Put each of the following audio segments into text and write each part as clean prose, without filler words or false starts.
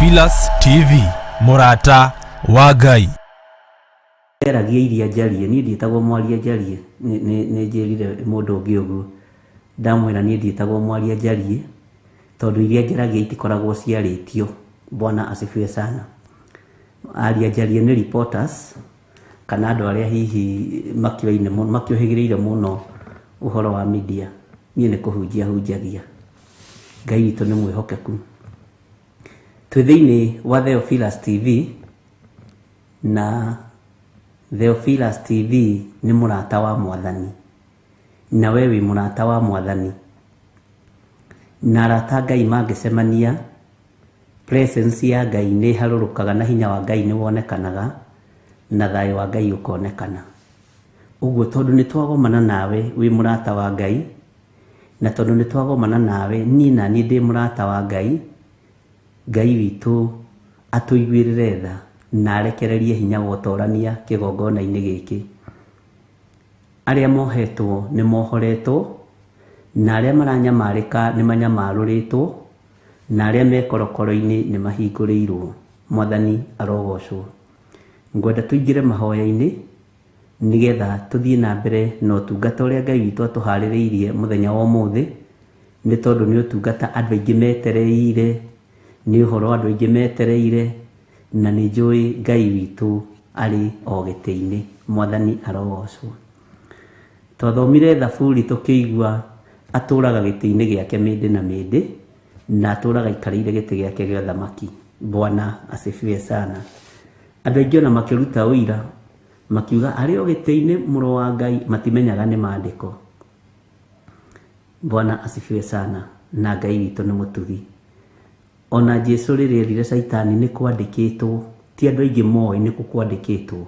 Theophilus TV, mũrata wa Ngai. Njaragia iria njarie, niĩ ndiĩtagwo mwaria njarie, nĩ njĩrire mũndũ ũngĩ ũguo, ndamwĩra niĩ ndiĩtagwo mwaria njarie, tondũ iria njaragia itikoragwo ciarĩtio. Bwana asifiwe sana. Aria njarie nĩ reporters, kana andũ arĩa hihi makĩoine makĩũhĩgĩrĩire mũno ũhoro wa media. Niĩ nĩ kũhunjia hunjagia. Ngai witũ nĩ mwĩhokeku. Twĩ thĩinĩ wa Theophilus TV, na Theophilus TV nĩ mũrata wa Mwathani, na we wĩ mũrata wa Mwathani. Na arata a Ngai mangĩcemania, presence ya Ngai nĩ ĩharũrũkaga na hinya wa Ngai nĩ wonekanaga, na thayũ wa Ngai ũkonekana. Ũguo tondũ nĩ twagomana nawe wĩ mũrata wa Ngai, na tondũ nĩ twagomana nawe niĩ na niĩ ndĩ mũrata wa Ngai, Ngai witũ atũiguĩrĩre tha na arekererie hinya wa ũtorania kĩgongona-inĩ gĩkĩ. Arĩa mohetwo nĩ mohoretwo, na arĩa maranyamarĩka nĩ manyamarũrĩtwo, na arĩa me korokoro-inĩ nĩ mahingũrĩirwo. Mwathani arogocwo. Ngwenda tũingĩre mahoya-inĩ nĩgetha tũthiĩ na mbere na ũtungata ũrĩa Ngai witũ atũharĩrĩirie mũthenya wa ũmũthĩ, nĩ tondũ nĩ ũtungata andũ aingĩ metereire, nĩ ũhoro andũ aingĩ metereire, na nĩ njũĩ Ngai witũ arĩ o gĩtĩ-inĩ. Mwathani arogocwo. Twathomire Thaburi tũkĩigua atũraga gĩtĩ-inĩ gĩake mĩndĩ na mĩndĩ, na atũraga aikarĩire gĩtĩ gĩake gĩa ũthamaki. Bwana asifiwe sana. Andũ aingĩ ona makĩruta ũira, makiuga arĩ o gĩtĩ-inĩ mũrũ wa Ngai, matimenyaga nĩ maandĩko. Bwana asifiwe sana. Na Ngai witũ nĩ mũtugi. Ona Jesu rĩrĩa erire Caitani nĩ kwandĩkĩtwo, ti andũ aingĩ moĩ nĩ kũ kwandĩkĩtwo.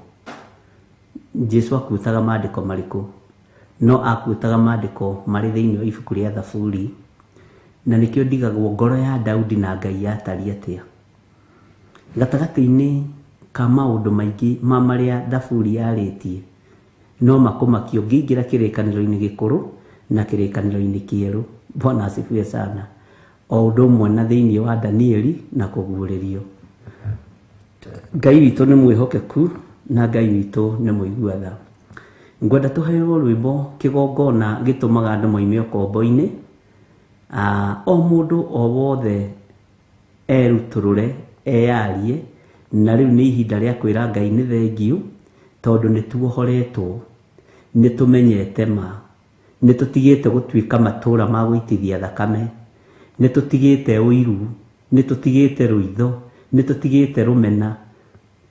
Jesu akuĩtaga maandĩko marĩkũ? No akuĩtaga maandĩko marĩ thĩinĩ wa ibuku rĩa Thaburi, na nĩkĩo ndigagwo ngoro ya Daudi na Ngai yatariĩ atĩa. Gatagatĩ-inĩ ka maũndũ maingĩ ma marĩa Thaburi yarĩtie, no makũmakie ũngĩingĩra kĩrĩkanĩro-inĩ gĩkũrũ na kĩrĩkanĩro-inĩ kĩerũ. Bwana asifiwe sana. O ũndũ ũmwe na thĩinĩ wa Danieli na kũguũrĩrio. Ngai witũ nĩ mwĩhokeku na Ngai witũ nĩ mũigua tha. Ngwenda tũheo rwĩmbo kĩgongona gĩtũmaga andũ moime ũkombo-inĩ. O mũndũ o wothe erutũrũre, eyarie, na rĩu nĩ ihinda rĩa kwĩra Ngai nĩ thengiũ, tondũ nĩ tuohoretwo, nĩ tũmenyete ma, nĩ tũtigĩte gũtuĩka matũra ma gũitithia thakame, nĩ tũtigĩte ũiru, nĩ tũtigĩte rũitho, nĩ tũtigĩte rũmena,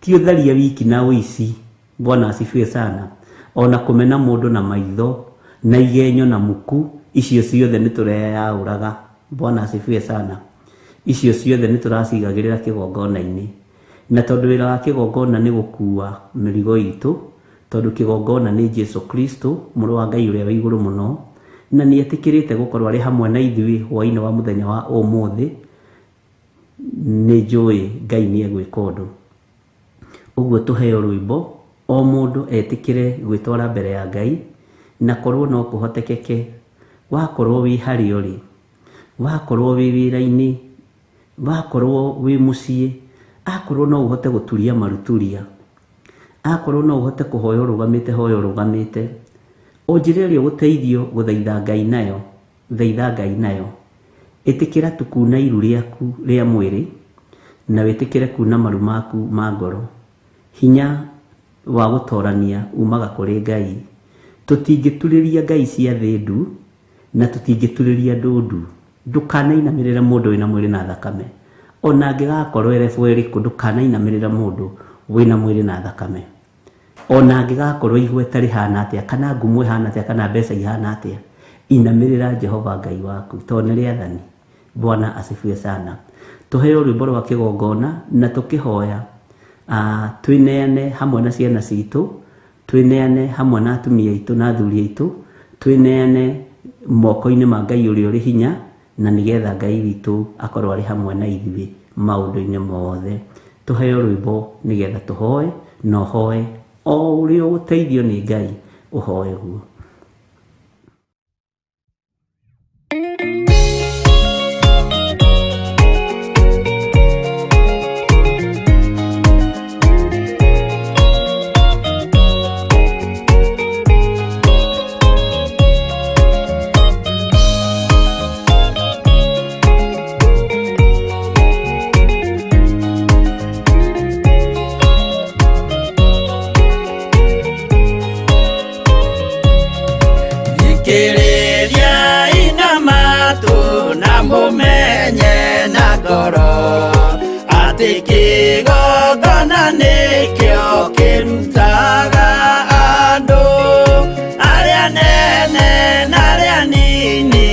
ti ũtharia wiki na ũici, Bwana asifiwe sana, ona kũmena mũndũ na maitho, na igenyo na muku, icio ciothe nĩ tũreyaũraga. Bwana asifiwe sana. Icio ciothe nĩ tũracigagĩrĩra kĩgongona-inĩ. Na tondũ wĩra wa kĩgongona nĩ gũkua mĩrigo itũ, tondũ kĩgongona nĩ Jesu Kristo, mũrũ wa Ngai ũrĩa wĩ igũrũ mũno, na nĩ etĩkĩrĩte gũkorwo arĩ hamwe na ithuĩ hwaĩ-inĩ wa mũthenya wa ũmũthĩ, nĩ njũĩ Ngai nĩ egwĩka ũndũ. Ũguo tũheo rwĩmbo, o mũndũ etĩkĩre gwĩtwara mbere ya Ngai, na korwo no kũhotekeke, wakorwo wĩ harĩa ũrĩ, wakorwo wĩ wĩra-inĩ, wakorwo wĩ mũciĩ, akorwo no ũhote gũturia maru turia, akorwo no ũhote kũhoya ũrũgamĩte hoya ũrũgamĩte, o njĩra ĩrĩa ũgũteithio gũthaitha Ngai nayo, Thaitha Ngai nayo. Ĩtĩkĩra tu kuuna iru rĩaku rĩa mwĩrĩ, na wĩtĩkĩre kuuna maru maku ma ngoro. Hinya wa gũtoorania uumaga kũrĩ Ngai. Tũtingĩturĩria ngai cia thĩ ndu, na tũtingĩturĩria andũ ndu. Ndũkanainamĩrĩre mũndũ wĩna mwĩrĩ na thakame. O na angĩgakorwo e level ĩrĩkũ, ndũkanainamĩrĩre mũndũ wĩna mwĩrĩ na thakame. Ona angĩgakorwo igweta rĩhana atĩa, kana ngumo ĩhana atĩa, kana mbeca ihana atĩa, inamĩrĩra Jehova Ngai waku, tondũ nĩ rĩathani. Bwana asifiwe sana. Tũheo rwĩmbo rwa kĩgongona na tũkĩhoya twĩneane hamwe na ciana citũ, twĩneane hamwe na atumia aitũ na athuri aitũ, twĩneane moko-inĩ ma Ngai ũrĩa ũrĩ hinya, na nĩgetha Ngai witũ akorwo arĩ hamwe na ithuĩ maũndũ-inĩ mothe. Tũheo rwĩmbo nĩgetha tũhoe, na ũhoe o ũrĩa ũgũteithio nĩ Ngai, ũhoe guo. Ngoro atĩ kĩgongona nĩkĩo kĩrutaga andũ arĩa nene na arĩa nini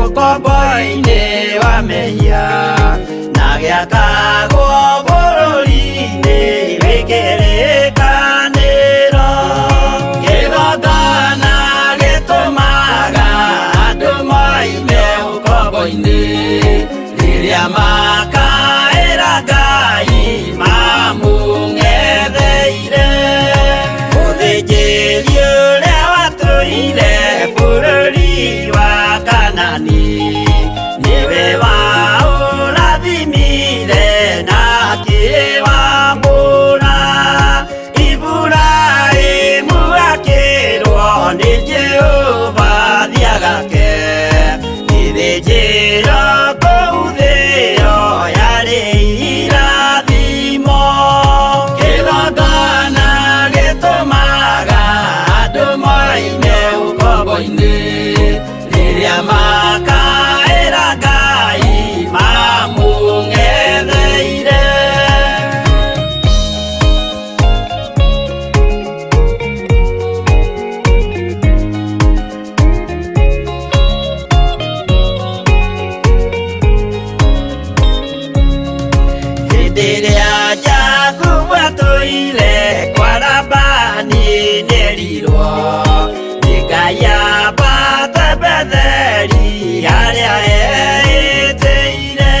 ũkombo-inĩ wa mehia na gĩakagwo bũrũri-inĩ wĩ kĩrĩkanĩro. Kĩgongona gĩtũmaga andũ moime ũkombo-inĩ rĩrĩa makaĩra Ngai mamũng'etheire. Mũthĩnjĩri ũrĩa watũire bũrũri wa Kanani nĩwe waũrathimire na akĩwamũra. Iburahĩmu akĩrwo nĩ Jehova thiagake gĩthĩnjĩro kũu thĩo yarĩ irathimo. Kĩgongona gĩtũmaga andũ moime ũkombo-inĩ rĩrĩa makaĩra Ngai mamũng'etheire. Hĩndĩ ĩrĩa Jakubu atũire kwa Labani nĩerirwo nĩ Ngai ambate Betheli harĩa eĩtĩire.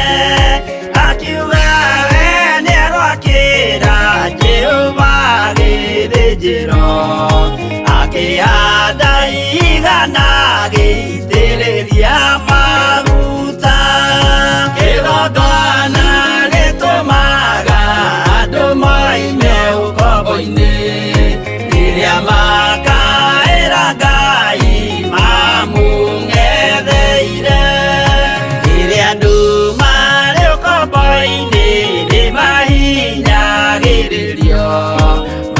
Akiuga we nĩegwakĩra Jehova gĩthĩnjĩro, akĩhanda igana agĩitĩrĩria maguta. Kĩgongona gĩtũmaga andũ moime ũkombo-inĩ rĩrĩa makaĩra Ngai mamũng'etheire. Rĩrĩa andũ marĩ ũkombo-inĩ nĩmahinyagĩrĩrio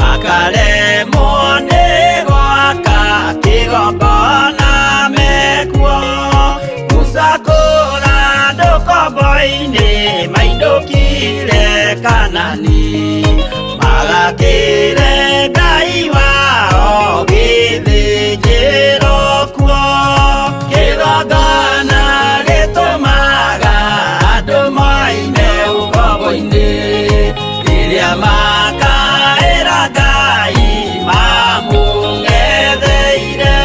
makaremwo nĩ gwaka kĩgongona mekuo. Musa kũra andũ ũkombo-inĩ mainũkire Kanani magakĩre Ngai wao gĩthĩnjĩro kuo. Kĩgongona gĩtũmaga andũ moime ũkombo-inĩ rĩrĩa makaĩra Ngai mamũng'etheire.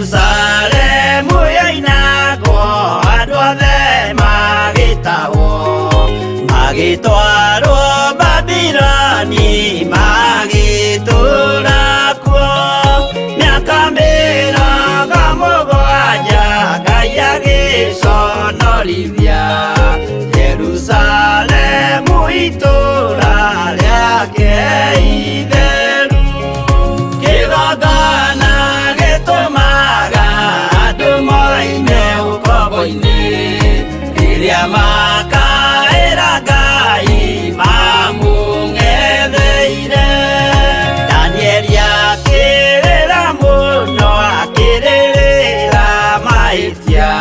Jerusalemu yoinagwo andũ othe magĩtahwo magĩtwarwo Babiloni magĩtũũra kuo mĩaka 70 Ngai agĩconorithia Jerusalemu itũũra rĩake itheru. Kĩgongona gĩtũmaga andũ moime ũkombo-inĩ rĩrĩa makaĩra Ngai mamũng'etheire. Danieli akĩrĩra mũno akĩrĩrĩra mahĩtia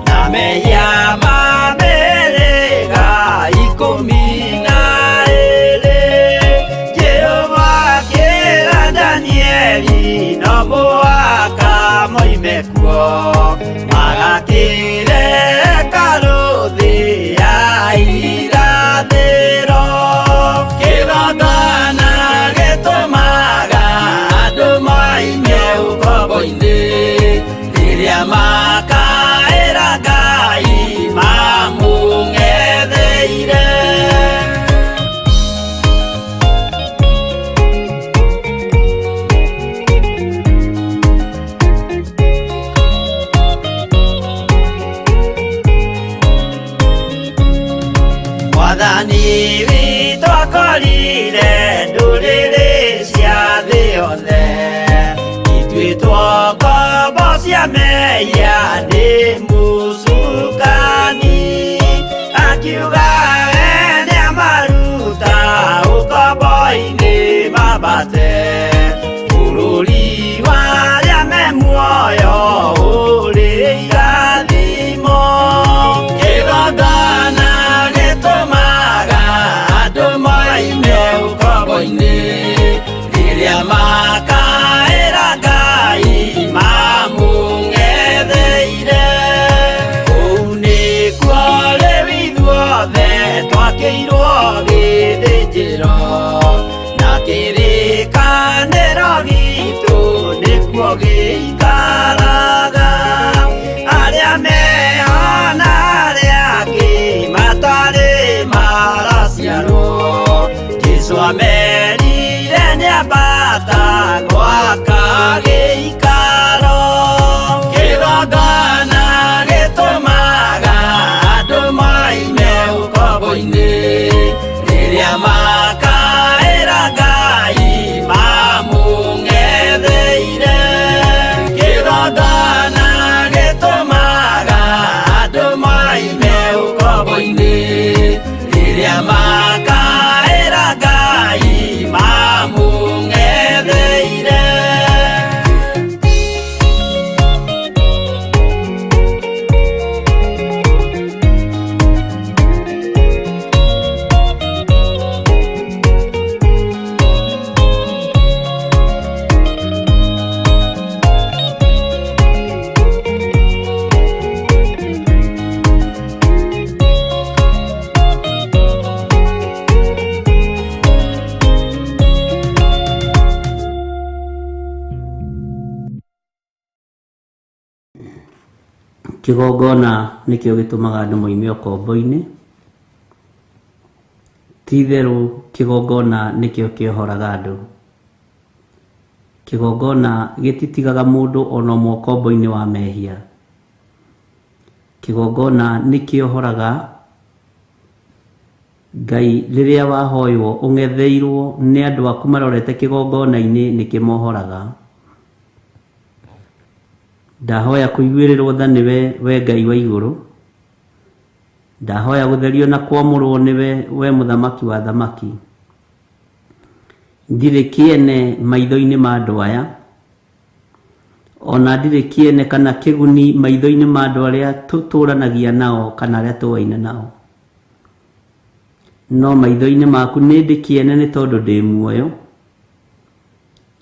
na mehia ma mĩhĩrĩga 12. Jehova akĩra Danieli no mũhaka moime kuo magakĩre hekarũ thĩ ya irathĩro. Kĩgongona gĩtũmaga andũ moime ũkombo-inĩ rĩrĩa makaĩra Ngai mamũng'etheire. Mwathani witũ akorire ndũrĩrĩ cia thĩ yothe ituĩtwo ngombo cia mehia nĩ mũcukani. Akiuga ũkombo-inĩ rĩrĩa makaĩra Ngai mamũng'etheire. Kĩgongona nĩkĩo gĩtũmaga andũ moime ũkombo-inĩ. Ti-itherũ kĩgongona nĩkĩo kĩohoraga andũ. Kĩgongona gĩtitigaga mũndũ ona ũmwe ũkombo-inĩ wa mehia. Kĩgongona nĩkĩohoraga. Ngai rĩrĩa wahoywo ũng'etheirwo nĩ andũ aku marorete kĩgongona-inĩ nĩkĩmohoraga. Ndahoya kũiguĩrĩrwo tha nĩwe we Ngai wa igũrũ. Ndahoya gũtherio na kwamũrwo nĩwe we mũthamaki wa thamaki. Ndirĩ kĩene maitho-inĩ ma andũ aya, ona ndirĩ kĩene kana kĩguni maitho-inĩ ma andũ arĩa tũtũranagia nao kana arĩa tũaine nao. No maitho-inĩ maku nĩ ndĩ kĩene nĩ tondũ ndĩ muoyo,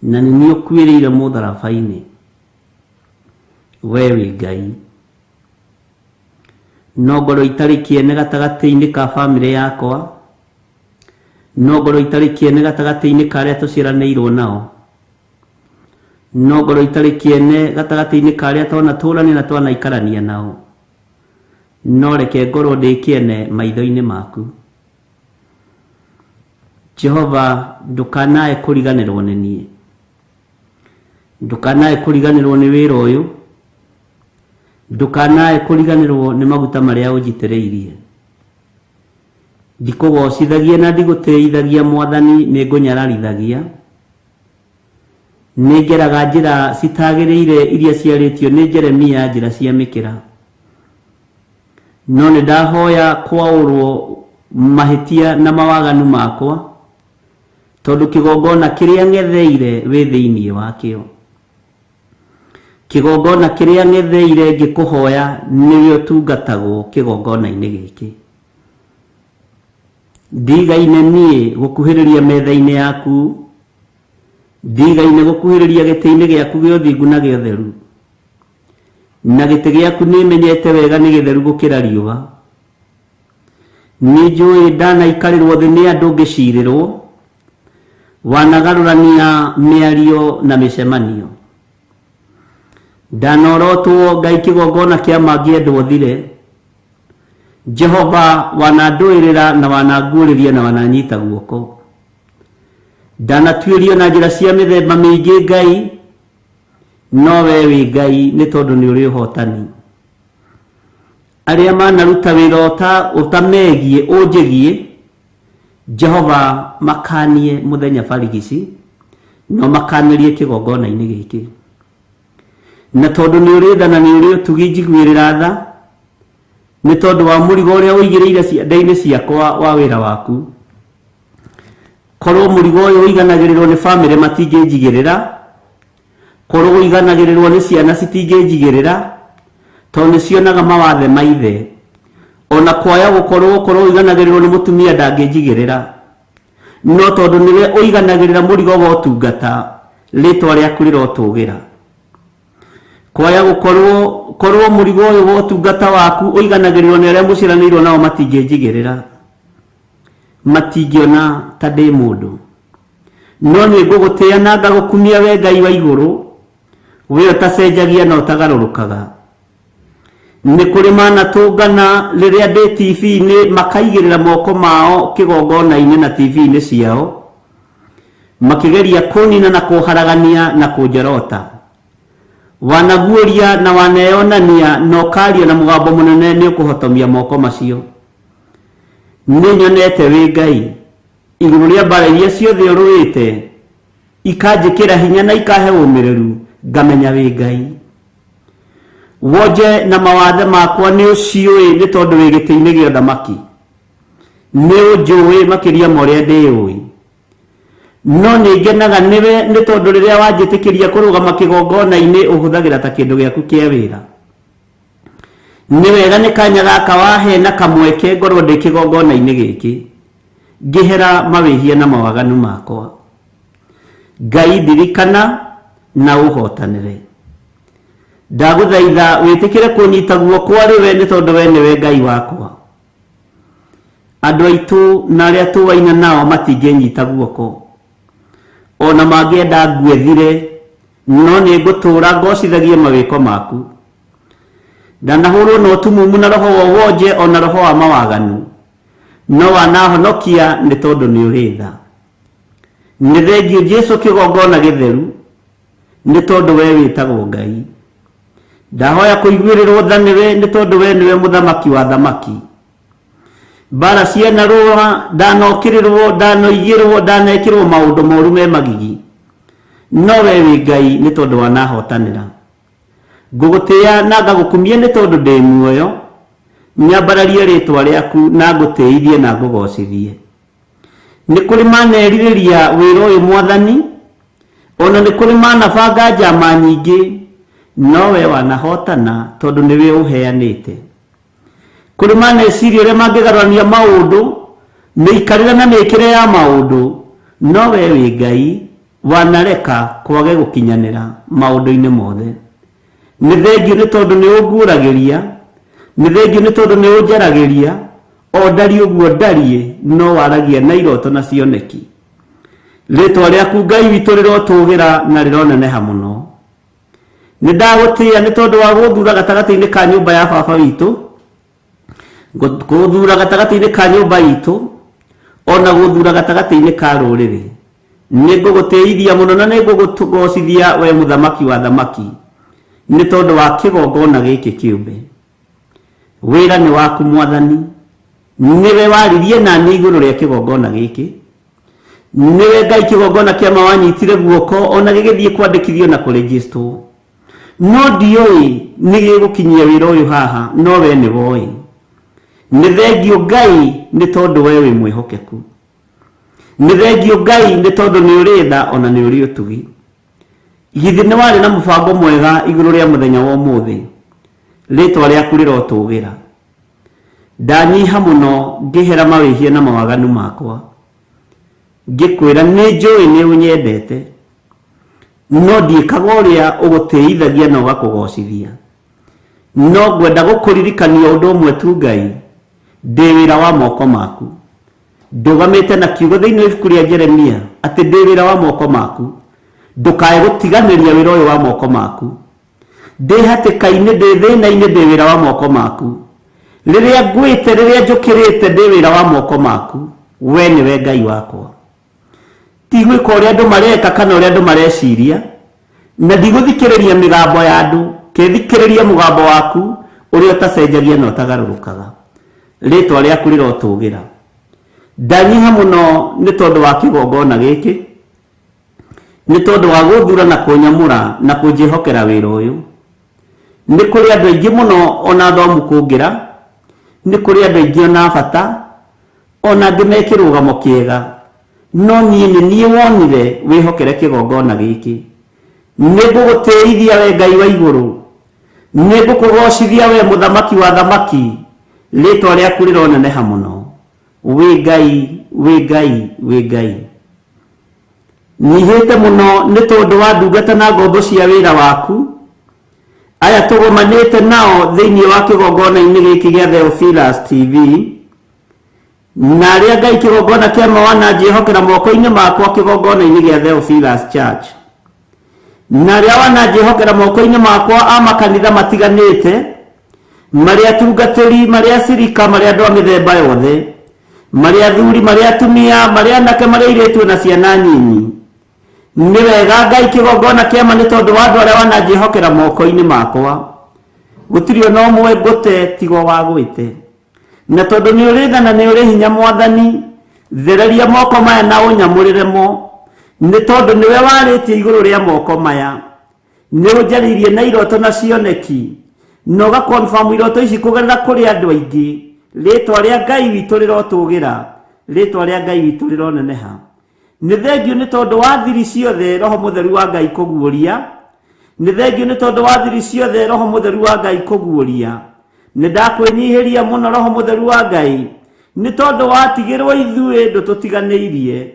na nĩ niĩ ũkuĩrĩire mũtharaba-inĩ. We wĩ Ngai. No ngorwo itarĩ kĩene gatagatĩ-inĩ ka bamĩrĩ yakwa, no ngorwo itarĩ kĩene gatagatĩ-inĩ ka arĩa tũciaranĩirwo nao, no ngorwo itarĩ kĩene gatagatĩ-inĩ ka arĩa twanatũrania na twanaikarania nao, no reke ngorwo ndĩ kĩene maitho-inĩ maku. Jehova, ndũkanae kũriganĩrwo nĩ niĩ, ndũkanae kũriganĩrwo nĩ wĩra ũyũ, ndũkanae kũriganĩrwo nĩ maguta marĩa ũnjitĩrĩirie. Ndikũgocithagia na ndigũtĩithagia Mwathani, nĩ ngũnyararithagia. Nĩ ngeraga njĩra citagĩrĩire iria ciarĩtio nĩ Jeremia, njĩra cia mĩkĩra. No nĩ ndahoya kwaũrwo mahĩtia na mawaganu makwa, tondũ kĩgongona kĩrĩa ng'etheire wĩ thĩinĩ wakĩo. Kĩgongona kĩrĩa ng'etheire ngĩkũhoya nĩwe ũtungatagwo kĩgongona-inĩ gĩkĩ. Ndigaine niĩ gũkuhĩrĩria metha-inĩ yaku, ndigaine gũkuhĩrĩria gĩtĩ-inĩ gĩaku gĩa ũthingu na gĩa ũtheru. Na gĩtĩ gĩaku nĩmenyete wega nĩ gĩtheru gũkĩra riũa. Nĩ njũĩ ndanaikarĩrwo thĩ nĩ andũ ngĩcirĩrwo, wanagarũrania mĩario na mĩcemanio. Ndanorotwo Ngai kĩgongona kĩa mangĩendwo thire, Jehova wanandũĩrĩra na wananguũrĩria na wananyita guoko. Ndanatuĩrio na njĩra cia mĩthemba mĩingĩ Ngai, no we wĩ Ngai nĩ tondũ nĩ ũrĩ ũhotani. Arĩa manaruta wĩra ũtamegiĩ ũnjĩgiĩ, Jehova makanie mũthenya barigici, no makanĩrie kĩgongona-inĩ gĩkĩ. Na tondũ nĩ ũrĩ tha na nĩ ũrĩ ũtugi njiguĩrĩra tha, nĩ tondũ wa mũrigo ũrĩa ũigĩrĩire ciande-inĩ ciakwa wa wĩra waku. Korwo mũrigo ũyũ ũiganagĩrĩrwo nĩ bamĩrĩ matingĩnjigĩrĩra, korwo ũiganagĩrĩrwo nĩ ciana citingĩnjigĩrĩra, tondũ nĩ cionaga mawathe ma ithe. Ona kwaya gũkorwo korwo ũiganagĩrĩrwo nĩ mũtumia ndangĩnjigĩrĩra, no tondũ nĩwe ũiganagĩrĩra mũrigo wa ũtungata, rĩtwa rĩaku rĩrotũgĩra. Kwaya gũkorwo korwo mũrigo ũyũ wa ũtungata waku ũiganagĩrĩrwo nĩ arĩa mũciaranĩirwo nao matingĩnjigĩrĩra, matingĩona ta ndĩ mũndũ. No nĩ ngũgũtĩĩa na ngagũkumia we Ngai wa igũrũ, we ũtacenjagia na ũtagarũrũkaga. Nĩ kũrĩ manatũngana rĩrĩa ndĩ TV-inĩ makaigĩrĩra moko mao kĩgongona-inĩ na TV-inĩ ciao, makĩgeria kũnina na kũharagania na kũnjorota. Wanaguũria na waneyonania na ũkaria na mũgambo mũnene nĩ ũkũhotomia moko macio. Nĩ nyonete wĩ Ngai igũrũ rĩa mbara iria ciothe ũrũĩte, ikanjĩkĩra hinya na ikahe ũmĩrĩru, ngamenya wĩ Ngai. Wonje na mawathe makwa nĩ ũciũĩ nĩ tondũ wĩ gĩtĩ-inĩ gĩa ũthamaki. Nĩ ũnjũĩ makĩria ma ũrĩa ndĩũĩ. No nĩ ngenaga nĩwe nĩ tondũ rĩrĩa wanjĩtĩkĩria kũrũgama kĩgongona-inĩ ũhũthagĩra ta kĩndũ gĩaku kĩa wĩra. Nĩ wega nĩ kanya gaka wahe na kamweke ngorwo ndĩ kĩgongona-inĩ gĩkĩ ngĩhera mawĩhia na mawaganu makwa. Ngai ndirikana na ũhotanĩre. Ndagũthaitha wĩtĩkĩre kũnyita guoko arĩ we nĩ tondũ we nĩwe Ngai wakwa. Andũ aitũ na arĩa tũwaina nao matingĩnyita guoko. Ona mangĩenda ngue thire, no nĩ ngũtũũra ngocithagie mawĩko maku. Ndanahũrwo na ũtumumu na roho wa wonje ona roho wa mawaganu, no wanahonokia nĩ tondũ nĩ ũrĩ tha. Nĩ thengiũ Jesu kĩgongona gĩtheru, nĩ tondũ we wĩtagwo Ngai. Ndahoya kũiguĩrĩrwo tha nĩwe nĩ tondũ we nĩwe mũthamaki wa thamaki. Mbara cianarũa, ndanokĩrĩrwo, ndanoigĩrwo, ndanekĩrwo maũndũ moru me magigi, no we wĩ Ngai nĩ tondũ wanahotanĩra. Ngũgũtĩĩa na ngagũkumia nĩ tondũ ndĩ muoyo, nyambararie rĩtwa rĩaku na ngũtĩithie na ngũgocithie. Nĩ kũrĩ manerirĩria wĩra ũyũ Mwathani, ona nĩ kũrĩ manabanga njama nyingĩ, no we wanahotana tondũ nĩwe ũheanĩte. Kũrĩ maneciria ũrĩa mangĩgarũrania maũndũ, mĩikarĩre na mĩkĩre ya maũndũ, no we wĩ Ngai wanareka kwage gũkinyanĩra maũndũ-inĩ mothe. Nĩ thengiũ nĩ tondũ nĩ ũnguũragĩria, nĩ thengiũ nĩ tondũ nĩ ũnjaragĩria, o ndariĩ ũguo ndariĩ, no waragia na iroto na cioneki. Rĩtwa rĩaku Ngai witũ rĩrotũgĩra na rĩroneneha mũno. Nĩ ndagũtĩĩa nĩ tondũ wa gũthura gatagatĩ-inĩ ka nyũmba ya baba witũ, gũthura gatagatĩ-inĩ ka nyũmba itũ, ona gũthura gatagatĩ-inĩ ka rũrĩrĩ. Nĩ ngũgũtĩithia mũno na nĩ ngũgũgocithia we mũthamaki wa thamaki, nĩ tondũ wa kĩgongona gĩkĩ kĩũmbe. Wĩra nĩ waku Mwathani, nĩwe waririe na niĩ igũrũ rĩa kĩgongona gĩkĩ. Nĩwe Ngai kĩgongona kĩa ma wanyitire guoko ona gĩgĩthiĩ kwandĩkithio na kũrĩnjĩstwo. No ndiũĩ nĩ gĩgũkinyia wĩra ũyũ haha, no we nĩ woĩ. Nĩ thengiũ Ngai nĩ tondũ we wĩ mwĩhokeku. Nĩ thengiũ Ngai nĩ tondũ nĩ ũrĩ tha ona nĩ ũrĩ ũtugi. Githĩ nĩ warĩ na mũbango mwega igũrũ rĩa mũthenya wa ũmũthĩ, rĩtwa rĩaku rĩrotũgĩra. Ndanyiha mũno ngĩhera mawĩhia na mawaganu makwa, ngĩkwĩra nĩ njũĩ nĩ ũnyendete, no ndiĩkaga ũrĩa ũgũtĩithagia na ũgakũgocithia. No ngwenda gũkũririkania ũndũ ũmwe tu Ngai, ndĩ wĩra wa moko maku. Ndũgamĩte na kiugo thĩinĩ wa ibuku rĩa Jeremia atĩ ndĩ wĩra wa moko maku. Ndũkae gũtiganĩria wĩra ũyũ wa moko maku. Ndĩ hatĩka-inĩ, ndĩ thĩna-inĩ, ndĩ wĩra wa moko maku. Rĩrĩa ngwĩte, rĩrĩa njũkĩrĩte, ndĩ wĩra wa moko maku. We nĩwe Ngai wakwa. Ti gwĩka ũrĩa andũ mareka kana ũrĩa andũ mareciria, na ndigũthikĩrĩria mĩgambo ya andũ, kĩthikĩrĩria mũgambo waku ũrĩa ũtacenjagia na ũtagarũrũkaga. Rĩtwa rĩaku rĩrotũgĩra. Ndanyiha mũno nĩ tondũ wa kĩgongona gĩkĩ, nĩ tondũ wa gũthura na kũnyamũra na kũnjĩhokera wĩra ũyũ. Nĩ kũrĩ andũ aingĩ mũno ona athomu kũngĩra, nĩ kũrĩ andũ aingĩ ona bata, ona angĩ me kĩrũgamo kĩega, no niĩ nĩ niĩ wonire wĩhokere kĩgongona gĩkĩ. Nĩ ngũgũtĩithia we Ngai wa igũrũ, nĩ ngũkũgocithia we mũthamaki wa thamaki, rĩtwa rĩaku rĩroneneha mũno. Wĩ Ngai, wĩ Ngai, wĩ Ngai. Nyihĩte mũno nĩ tondũ wa ndungata na ngombo cia wĩra waku, aya tũgomanĩte nao thĩinĩ wa kĩgongona-inĩ gĩkĩ gĩa Theophilus TV, na arĩa Ngai kĩgongona kĩa ma wananjĩhokera moko-inĩ makwa kĩgongona-inĩ gĩa Theophilus Church, na arĩa wananjĩhokera moko-inĩ makwa a makanitha matiganĩte, marĩ atungatĩri, marĩ acirika, marĩ andũ a mĩthemba yothe, marĩ athuri, marĩ atumia, marĩ anake, marĩ airĩtu na ciana nyinyi. Nĩ wega Ngai kĩgongona kĩa ma nĩ tondũ wa andũ arĩa wananjĩhokera moko-inĩ makwa. Gũtirĩ ona ũmwe ngũte tigo wagwĩte. Na tondũ nĩ ũrĩ tha na nĩ ũrĩ hinya Mwathani, thereria moko maya na ũnyamũrĩre mo, nĩ tondũ nĩwe warĩtie igũrũ rĩa moko maya. Nĩ ũnjarĩirie na iroto na cioneki. Na ũga confirm iroto ici kũgerera kũrĩ andũ aingĩ. Rĩtwa rĩa Ngai witũ rĩrotũgĩra, rĩtwa rĩa Ngai witũ rĩroneneha. Nĩ thengiũ nĩ tondũ wa thiri ciothe Roho Mũtheru wa Ngai kũguũria. Nĩ thengiũ nĩ tondũ wa thiri ciothe Roho Mũtheru wa Ngai kũguũria. Nĩ ndakwĩnyihĩria mũno Roho Mũtheru wa Ngai, nĩ tondũ watigĩrwo ithuĩ ndũtũtiganĩirie.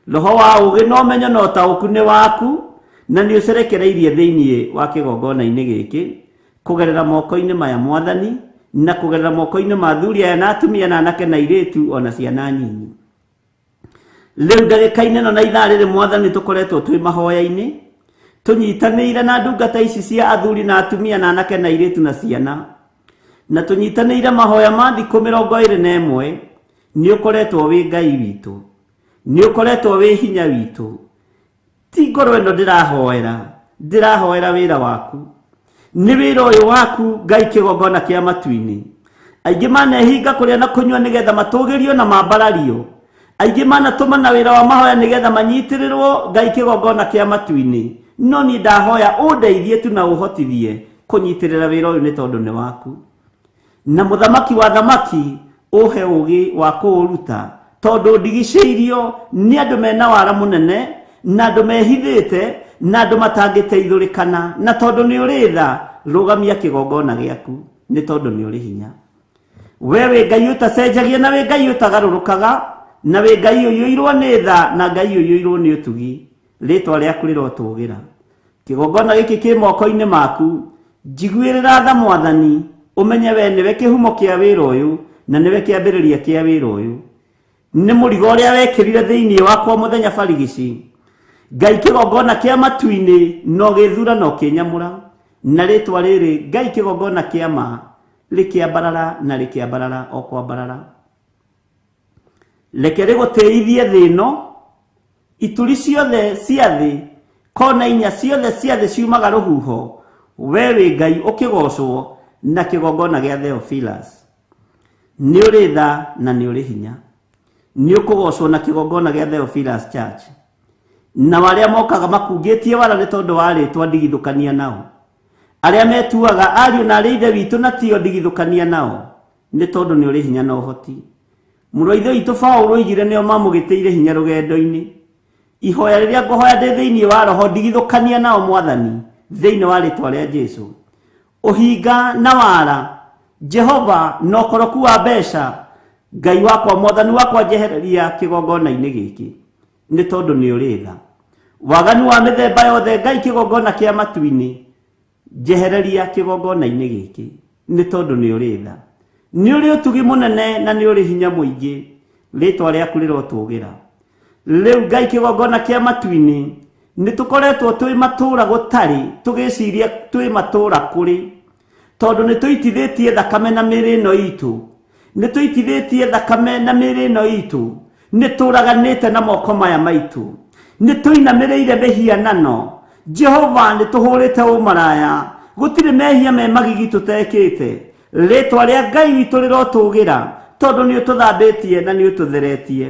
Roho wa ũũgĩ na ũmenyo na ũtaũku nĩ waku, na nĩ ũcerekereirie thĩinĩ wa kĩgongona-inĩ gĩkĩ kũgerera moko-inĩ maya Mwathani, na kũgerera moko-inĩ ma athuri aya na atumia na anake na airĩtu o na ciana nyinyi. Rĩu ndagĩka-inĩ ĩno na ithaa rĩrĩ Mwathani tũkoretwo twĩ mahoya-inĩ, tũnyitanĩire na ndungata ici cia athuri na atumia na anake na airĩtu na ciana, na tũnyitanĩire mahoya ma thikũ 21. Nĩ ũkoretwo wĩ Ngai witũ, nĩ ũkoretwo wĩ hinya witũ. Ti ngoro ĩno ndĩrahoera, ndĩrahoera wĩra waku. Nĩ wĩra ũyũ waku Ngai kĩgongona kĩa matu-inĩ. Aingĩ manehinga kũrĩa na kũnyua nĩgetha matũgĩrio na mambarario. Aingĩ manatũma na wĩra wa mahoya nĩgetha manyitĩrĩrwo Ngai kĩgongona kĩa matu-inĩ. No niĩ ndahoya ũndeithie tu na ũhotithie kũnyitĩrĩra wĩra ũyũ nĩ tondũ nĩ waku. Na mũthamaki wa thamaki ũhe ũũgĩ wa kũũruta, tondũ ndigicĩirio nĩ andũ mena wara mũnene, na andũ mehithĩte, na andũ matangĩteithũrĩkana. Na tondũ nĩ ũrĩ tha, rũgamia kĩgongona gĩaku, nĩ tondũ nĩ ũrĩ hinya. We wĩ Ngai ũtacenjagia na wĩ Ngai ũtagarũrũkaga, na wĩ Ngai ũiyũirwo nĩ tha na Ngai ũiyũirwo nĩ ũtugi. Rĩtwa rĩaku rĩrotũgĩra. Kĩgongona gĩkĩ kĩ moko-inĩ maku, njiguĩrĩra tha Mwathani, ũmenye we nĩwe kĩhumo kĩa wĩra ũyũ na nĩwe kĩambĩrĩria kĩa wĩra ũyũ. Nĩ mũrigo ũrĩa wekĩrire thĩinĩ wakwa mũthenya barigici. Ngai kĩgongona kĩa matu-inĩ na ũgĩthura na ũkĩnyamũra, na rĩtwa rĩrĩ Ngai kĩgongona kĩa ma rĩkĩambarara na rĩkĩambarara o kwambarara. Reke rĩgũtĩithie thĩ ĩno, ituri ciothe cia thĩ, kona inya ciothe cia thĩ ciumaga rũhuho, we wĩ Ngai ũkĩgocwo na kĩgongona gĩa Theophilus. Nĩ ũrĩ tha na nĩ ũrĩ hinya. Nĩ ũkũgocwo na kĩgongona gĩa Theophilus Church. Nao arĩa mokaga makungĩtie wara nĩ tondũ wa rĩtwa ndigithũkania nao. Arĩa metuaga ariũ na arĩ ithe witũ na tio ndigithũkania nao, nĩ tondũ nĩ ũrĩ hinya na ũhoti. Mũrũ wa ithe witũ Paũlũ oigire nĩo mamũgĩtĩire hinya rũgendo-inĩ. Ihoya rĩrĩa ngũhoya ndĩ thĩinĩ wa roho ndigithũkania nao Mwathani, thĩinĩ wa rĩtwa rĩa Jesũ. Ũhinga na wara, Jehova, na ũkoroku wa mbeca, Ngai wakwa, Mwathani wakwa, njehereria kĩgongona-inĩ gĩkĩ, nĩ tondũ nĩ ũrĩ tha. Waganu wa mĩthemba yothe, Ngai kĩgongona kĩa matu-inĩ, njehereria kĩgongona-inĩ gĩkĩ, nĩ tondũ nĩ ũrĩ tha. Nĩ ũrĩ ũtugi mũnene na nĩ ũrĩ hinya mũingĩ, rĩtwa rĩaku rĩrotũgĩra. Rĩu Ngai kĩgongona kĩa matu-inĩ, nĩ tũkoretwo twĩ matũũra gũtarĩ, tũgĩciria twĩ matũũra kũrĩ, tondũ nĩ tũitithĩtie thakame na mĩĩrĩ ĩno itũ, nĩ tũitithĩtie thakame na mĩĩrĩ ĩno itũ, nĩ tũraganĩte na moko maya maitũ, nĩ tũinamĩrĩire mĩhianano. Jehova, nĩ tũhũrĩte ũmaraya, gũtirĩ mehia me magigi tũtekĩte. Rĩtwa rĩa Ngai witũ rĩrotũgĩra, tondũ nĩ ũtũthambĩtie na nĩ ũtũtheretie.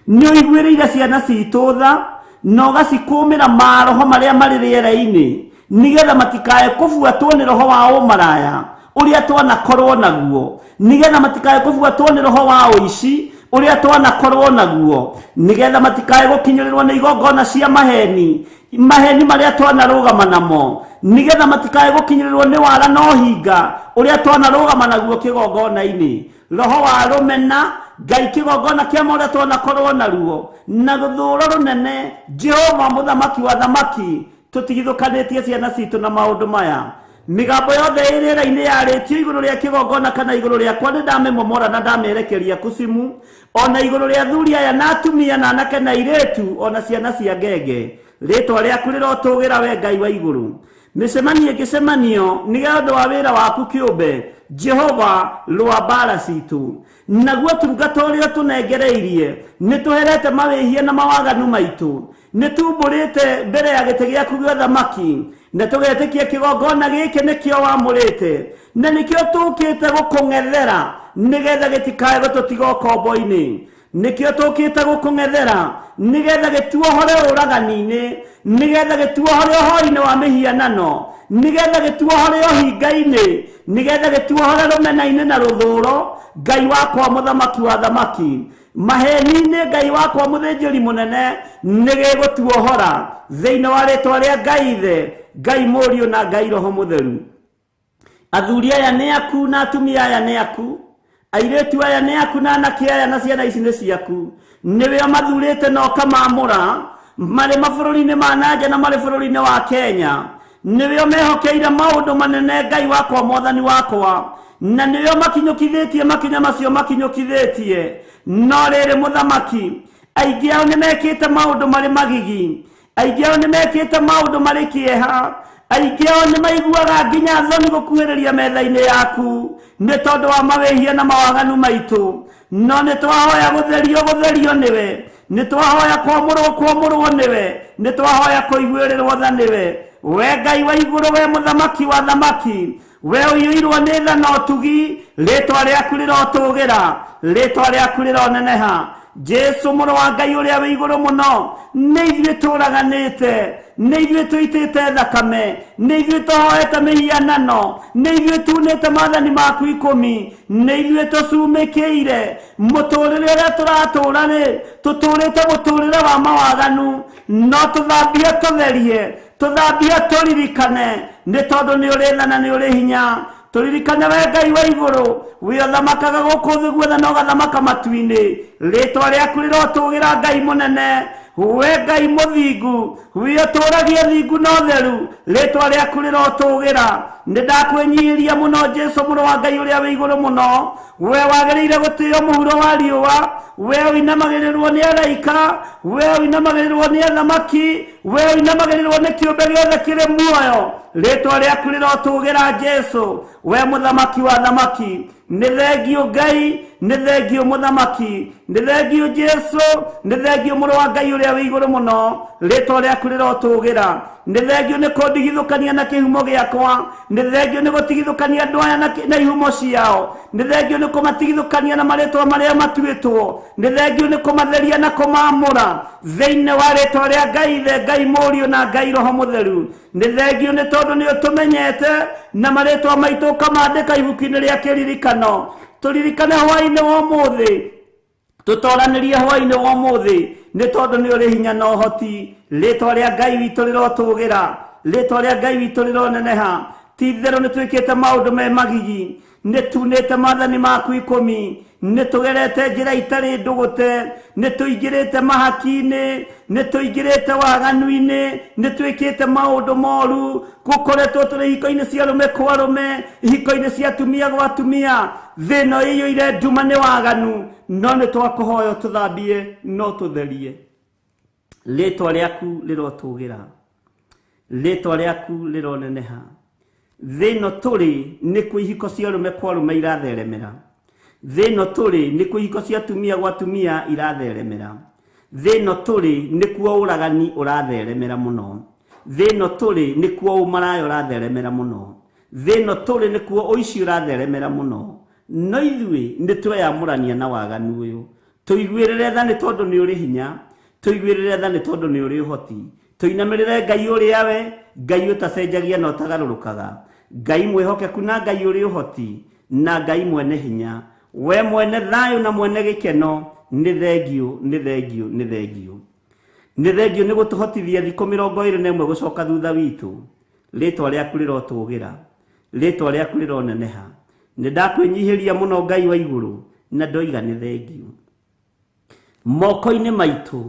Nĩ ũiguĩrĩire ciana citũ tha na ũgacikũmĩra maroho marĩa marĩ rĩera-inĩ, nĩgetha matikae kũbuatwo nĩ roho wa ũmaraya ũrĩa twanakorwo naguo, nĩgetha matikae kũbuatwo nĩ roho wa ũici ũrĩa twanakorwo naguo, nĩgetha matikae gũkinyĩrĩrwo nĩ igongona cia maheni, maheni marĩa twanarũgama namo, nĩgetha matikae gũkinyĩrĩrwo nĩ wara na ũhinga ũrĩa twanarũgama naguo kĩgongona-inĩ. Roho wa rũmena, Ngai kĩgongona kĩa ma ũrĩa twanakorwo naruo, na rũthũũro rũnene, Jehova mũthamaki wa thamaki, tũtigithũkanĩtie ciana citũ na maũndũ maya. Mĩgambo yothe ĩ rĩera-inĩ yarĩtio igũrũ rĩa kĩgongona kana igũrũ rĩakwa nĩ ndamĩmomora na ndamĩerekeria kucimu, ona igũrũ rĩa athuri aya na atumia na anake na airĩtu, ona ciana cia ngenge. Rĩtwa rĩaku rĩrotũgĩra we Ngai wa igũrũ. Mĩcemanio ĩngĩcemanio nĩ ũndũ wa wĩra waku kĩũmbe, Jehova, rũa mbara citũ. Naguo tungata ũrĩa ũtũnengereirie, nĩ tũherete mawĩhia na mawaganu maitũ, nĩ tumbũrĩte mbere ya gĩtĩ gĩaku gĩa ũthamaki, na tũgetĩkia kĩgongona gĩkĩ nĩkĩo wamũrĩte, na nĩkĩo tũkĩte gũkũng'ethera, nĩgetha gĩtikae gũtũtiga ũkombo-inĩ. Nĩkĩo tũkĩte gũkũng'ethera nĩgetha gĩtuohore ũragani-inĩ, nĩgetha gĩtuohore ũhoi-inĩ wa mĩhianano, nĩgetha gĩtuohore ũhinga-inĩ, nĩgetha gĩtuohore rũmena-inĩ na rũthũro. Ngai wakwa mũthamaki wa thamaki, maheni-inĩ Ngai wakwa mũthĩnjĩri mũnene, nĩgĩgũtuohora thĩinĩ wa rĩtwa rĩa Ngai Ithe, Ngai Mũriũ na Ngai Roho Mũtheru. Athuri aya nĩ aku na atumia aya nĩ aku, airĩtu aya nĩ aku na anake aya na ciana ici nĩ ciaku. Nĩwe ũmathurĩte na ũkamaamũra marĩ mabũrũri-inĩ ma nanja na marĩ bũrũri-inĩ wa Kenya. Nĩwe ũmehokeire maũndũ manene Ngai wakwa mwathani wakwa, na nĩwe ũmakinyũkithĩtie makinya macio makinyũkithĩtie. No rĩrĩ mũthamaki, aingĩ ao nĩmekĩte maũndũ marĩ magigi, aingĩ ao nĩmekĩte maũndũ marĩ kĩeha, aingĩ ao nĩmaiguaga nginya thoni gũkuhĩrĩria metha-inĩ yaku nĩ tondũ wa mawĩhia na mawaganu maitũ. No nĩtwahoya gũtherio gũtherio nĩwe, nĩtwahoya kwamũrwo kwamũrwo nĩwe, nĩtwahoya kũiguĩrĩrwo tha nĩwe. We Ngai wa igũrũ, we mũthamaki wa thamaki, we ũiyũirwo nĩ tha na ũtugi, rĩtwa rĩaku rĩrotũgĩra, rĩtwa rĩaku rĩroneneha. Jesu mũrũ wa Ngai ũrĩa wĩ igũrũ mũno, nĩ ithuĩ tũraganĩte, nĩ ithuĩ tũitĩte thakame, nĩ ithuĩ tũhoete mĩhianano, nĩ ithuĩ tunĩte maathani maku ikũmi, nĩ ithuĩ tũcumĩkĩire mũtũrĩre ũrĩa tũratũra rĩ, tũtũrĩte mũtũrĩre wa mawaganu. No tũthambie tũtherie, tũthambie tũririkane, nĩ tondũ nĩ ũrĩ tha na nĩ ũrĩ hinya. Tũririkane we Ngai wa igũrũ, we ũthamakaga gũkũ thĩ guothe na ũgathamaka matu-inĩ. Rĩtwa rĩaku rĩrotũgĩra Ngai mũnene, we Ngai mũthingu, we ũtũragia thingu na ũtheru, rĩtwa rĩaku rĩrotũgĩra. Nĩ ndakwĩnyihĩria mũno Jesu mũrũ wa Ngai ũrĩa wĩ igũrũ mũno, we wagĩrĩire gũtĩo mũhuro wa riũa, we ũinamagĩrĩrwo nĩ araika, we ũinamagĩrĩrwo nĩ athamaki, we ũinamagĩrĩrwo nĩ kĩũmbe gĩothe kĩrĩ muoyo. Rĩtwa rĩaku rĩrotũgĩra Jesu, we mũthamaki wa thamaki. Nĩ thengio Ngai, nĩ thengio mũthamaki, nĩ thengio Jesu, nĩ thengio mũrũ wa Ngai ũrĩa wĩ igũrũ mũno, rĩtwa rĩaku rĩrotũgĩra. Nĩ thengio nĩ kũndigithũkania na kĩhumo gĩakwa, nĩ thengio nĩ gũtigithũkania andũ aya na ihumo ciao, nĩ thengio nĩ kũmatigithũkania na marĩtwa marĩa matuĩtwo, nĩ thengio nĩ kũmatheria na kũmaamũra thĩinĩ wa rĩtwa rĩa Ngai Ithe, Ngai Mũriũ na Ngai Roho Mũtheru. Nĩ thengio nĩ tondũ nĩ ũtũmenyete na marĩtwa maitũ ũkamandĩka ibuku-inĩ rĩa kĩririkano. Tũririkane hwaĩ-inĩ wa ũmũthĩ, tũtoranĩrie hwaĩ-inĩ wa ũmũthĩ, nĩ tondũ nĩ ũrĩ hinya na ũhoti. Rĩtwa rĩa Ngai witũ rĩrotũgĩra, rĩtwa rĩa Ngai witũ rĩroneneha. Ti itherũ nĩ twĩkĩte maũndũ me magigi, nĩ tunĩte maathani maku ikũmi, nĩ tũgerete njĩra itarĩ ndũgũte, nĩ tũingĩrĩte mahaki-inĩ, nĩ tũingĩrĩte waganu-inĩ, nĩ twĩkĩte maũndũ moru, gũkoretwo tũrĩ ihiko-inĩ cia arũme kwa arũme, ihiko-inĩ cia atumia gwa atumia. Thĩ ĩno ĩiyũire nduma nĩ waganu, no nĩ twakũhoya ũtũthambie no tũtherie. Rĩtwa rĩaku rĩrotũgĩra, rĩtwa rĩaku rĩroneneha. Thĩ ĩno tũrĩ nĩkuo ihiko cia arũme kwa arũme iratheremera, thĩ ĩno tũrĩ nĩkuo ihiko cia atumia gwa atumia iratheremera, thĩ ĩno tũrĩ nĩkuo ũragani ũratheremera mũno, thĩ ĩno tũrĩ nĩkuo ũmaraya ũratheremera mũno, thĩ ĩno tũrĩ nĩkuo ũici ũratheremera mũno. No ithuĩ nĩ tweyamũrania na waganu ũyũ. Tũiguĩrĩre tha nĩ tondũ nĩ ũrĩ hinya, tũiguĩrĩre tha nĩ tondũ nĩ ũrĩ ũhoti. Tũinamĩrĩre Ngai ũrĩa we, Ngai ũtacenjagia na ũtagarũrũkaga, Ngai mwĩhokeku na Ngai ũrĩ ũhoti na Ngai mwene hinya, we mwene thayũ na mwene gĩkeno. Nĩ thengio, nĩ thengio, nĩ thengio, nĩ thengio nĩ gũtũhotithia thikũ 21 gũcoka thutha witũ. Rĩtwa rĩaku rĩrotũgĩra, rĩtwa rĩaku rĩroneneha. Nĩ ndakwĩnyihĩria mũno Ngai wa igũrũ, na ndoiga nĩ thengio. Moko-inĩ maitũ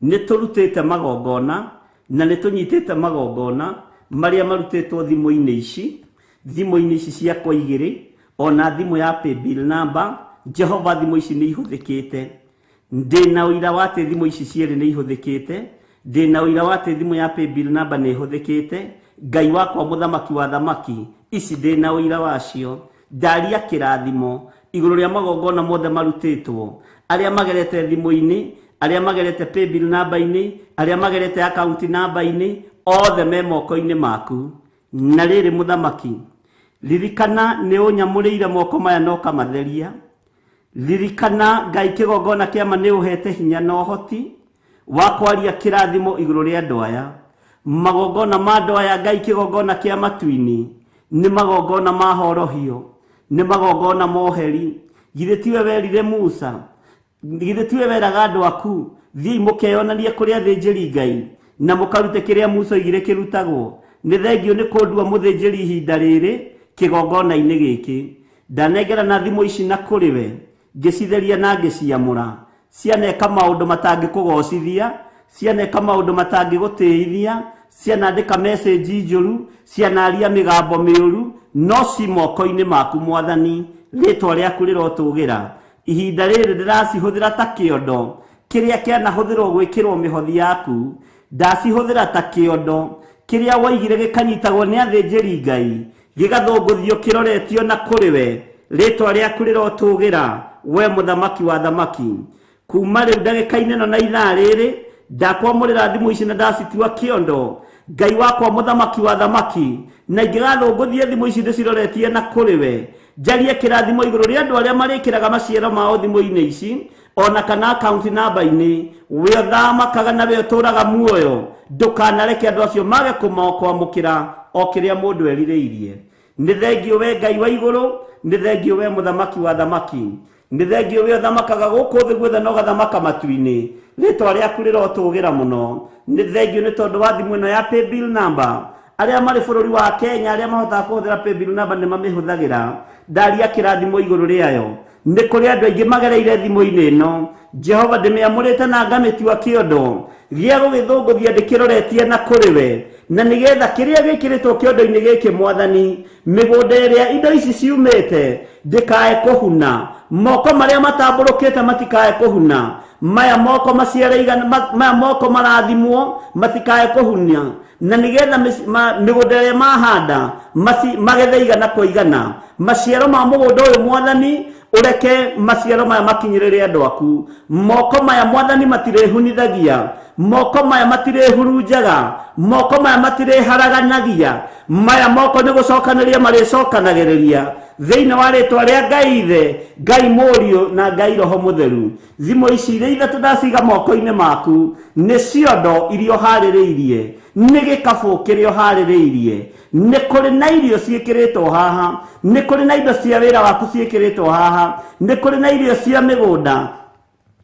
nĩ tũrutĩte magongona na nĩ tũnyitĩte magongona marĩa marutĩtwo thimũ-inĩ ici, thimũ-inĩ ici ciakwa igĩrĩ, ona thimũ ya paybill number. Jehova, thimũ ici nĩ ihũthĩkĩte. Ndĩna ũira wa atĩ thimũ ici cierĩ nĩ ihũthĩkĩte, ndĩna ũira wa atĩ thimũ ya paybill number nĩ ihũthĩkĩte. Ngai wakwa mũthamaki wa thamaki, ici ndĩna ũira wacio. Ndaria kĩrathimo igũrũ rĩa magongona mothe marutĩtwo, arĩa magerete thimũ-inĩ, arĩa magerete paybill number-inĩ, arĩa magerete account number-inĩ, othe me moko-inĩ maku. Na rĩrĩ mũthamaki, ririkana nĩ ũnyamũrĩire moko maya na ũkamatheria. Ririkana Ngai kĩgongona kĩa ma nĩ ũhete hinya na ũhoti wa kwaria kĩrathimo igũrũ rĩa andũ aya. Magongona ma andũ aya Ngai kĩgongona kĩa matu-inĩ nĩ magongona ma horohio, nĩ magongona moheri. Githĩ tiwe werire Musa, githĩ tiwe weraga andũ aku thiĩi mũkeyonanie kũrĩ athĩnjĩri Ngai na mũkarute kĩrĩa Musa oigire kĩrutagwo. Nĩ thengio nĩ kũndua mũthĩnjĩri ihinda rĩrĩ kĩgongona-inĩ gĩkĩ. Ndanengerana thimũ ici na kũrĩ we, ngĩcitheria na ngĩciamũra. Cianeka maũndũ matangĩkũgocithia, cianeka maũndũ matangĩgũtĩithia, cianandĩka message njũru, cianaria mĩgambo mĩũru, no ci moko-inĩ maku Mwathani, rĩtwa rĩaku rĩrotũgĩra. Ihinda rĩrĩ ndĩracihũthĩra ta kĩondo kĩrĩa kĩanahũthĩrwo gwĩkĩrwo mĩhothi yaku. Ndacihũthĩra ta kĩondo kĩrĩa waigire gĩkanyitagwo nĩ athĩnjĩri Ngai, gĩgathũngũthio kĩroretio na kũrĩ we. Rĩtwa rĩaku rĩrotũgĩra, we mũthamaki wa thamaki. Kuma rĩu ndagĩka-inĩ ĩno na ithaa rĩrĩ ndakwamũrĩra thimũ ici na ndacitua kĩondo. Ngai wakwa mũthamaki wa thamaki, na ingĩgathũngũthia thimũ ici ndĩciroretie na kũrĩ we, njarie kĩrathimo igũrũ rĩa andũ arĩa marĩkĩraga maciaro mao thimũ-inĩ ici ona kana account namba-inĩ. We ũthamakaga na we ũtũraga muoyo, ndũkanareke andũ acio mage kwamũkĩra o kĩrĩa mũndũ erirĩirie. Nĩ thengio we Ngai wa igũrũ, nĩ thengio we mũthamaki wa thamaki, nĩ thengio we ũthamakaga gũkũ thĩ guothe na ũgathamaka matu-inĩ. Rĩtwa rĩaku rĩrotũgĩra mũno. Nĩ thengio nĩ tondũ wa thimũ ĩno ya paybill number. Arĩa marĩ bũrũri wa Kenya, arĩa mahotaga kũhũthĩra paybill number nĩ mamĩhũthagĩra. Ndaria kĩrathimo igũrũ rĩayo. Nĩ kũrĩ andũ aingĩ magereire thimũ-inĩ ĩno. Jehova ndĩmĩamũrĩte na ngamĩtua kĩondo gĩa gũgĩthũngũthia ndĩkĩroretie na kũrĩ we, na nĩgetha kĩrĩa gĩkĩrĩtwo kĩondo-inĩ gĩkĩ Mwathani, mĩgũnda ĩrĩa indo ici ciumĩte ndĩkae kũhuna, moko marĩa matambũrũkĩte matikae kũhuna, maya moko maciare igana, maya moko marathimwo matikae kũhuna, na nĩgetha mĩgũnda ĩrĩa mahanda magethe igana kwa igana. Maciaro ma mũgũnda ũyũ Mwathani, ũreke maciaro maya makinyĩrĩre andũ aku. Moko maya Mwathani matirĩhunithagia, moko maya matirĩhurunjaga, moko maya matirĩharaganagia, maya moko nĩ gũcokanĩria marĩcokanagĩrĩria thĩinĩ wa rĩtwa rĩa Ngai Ithe, Ngai Mũriũ na Ngai Roho Mũtheru. Thimũ ici iria ithatũ ndaciga moko-inĩ maku nĩ ciondo iria ũharĩrĩirie, nĩ gĩkabũ kĩrĩa ũharĩrĩirie, nĩ kũrĩ na irio ciĩkĩrĩtwo haha, nĩ kũrĩ na indo cia wĩra waku ciĩkĩrĩtwo haha, nĩ kũrĩ na irio cia mĩgũnda,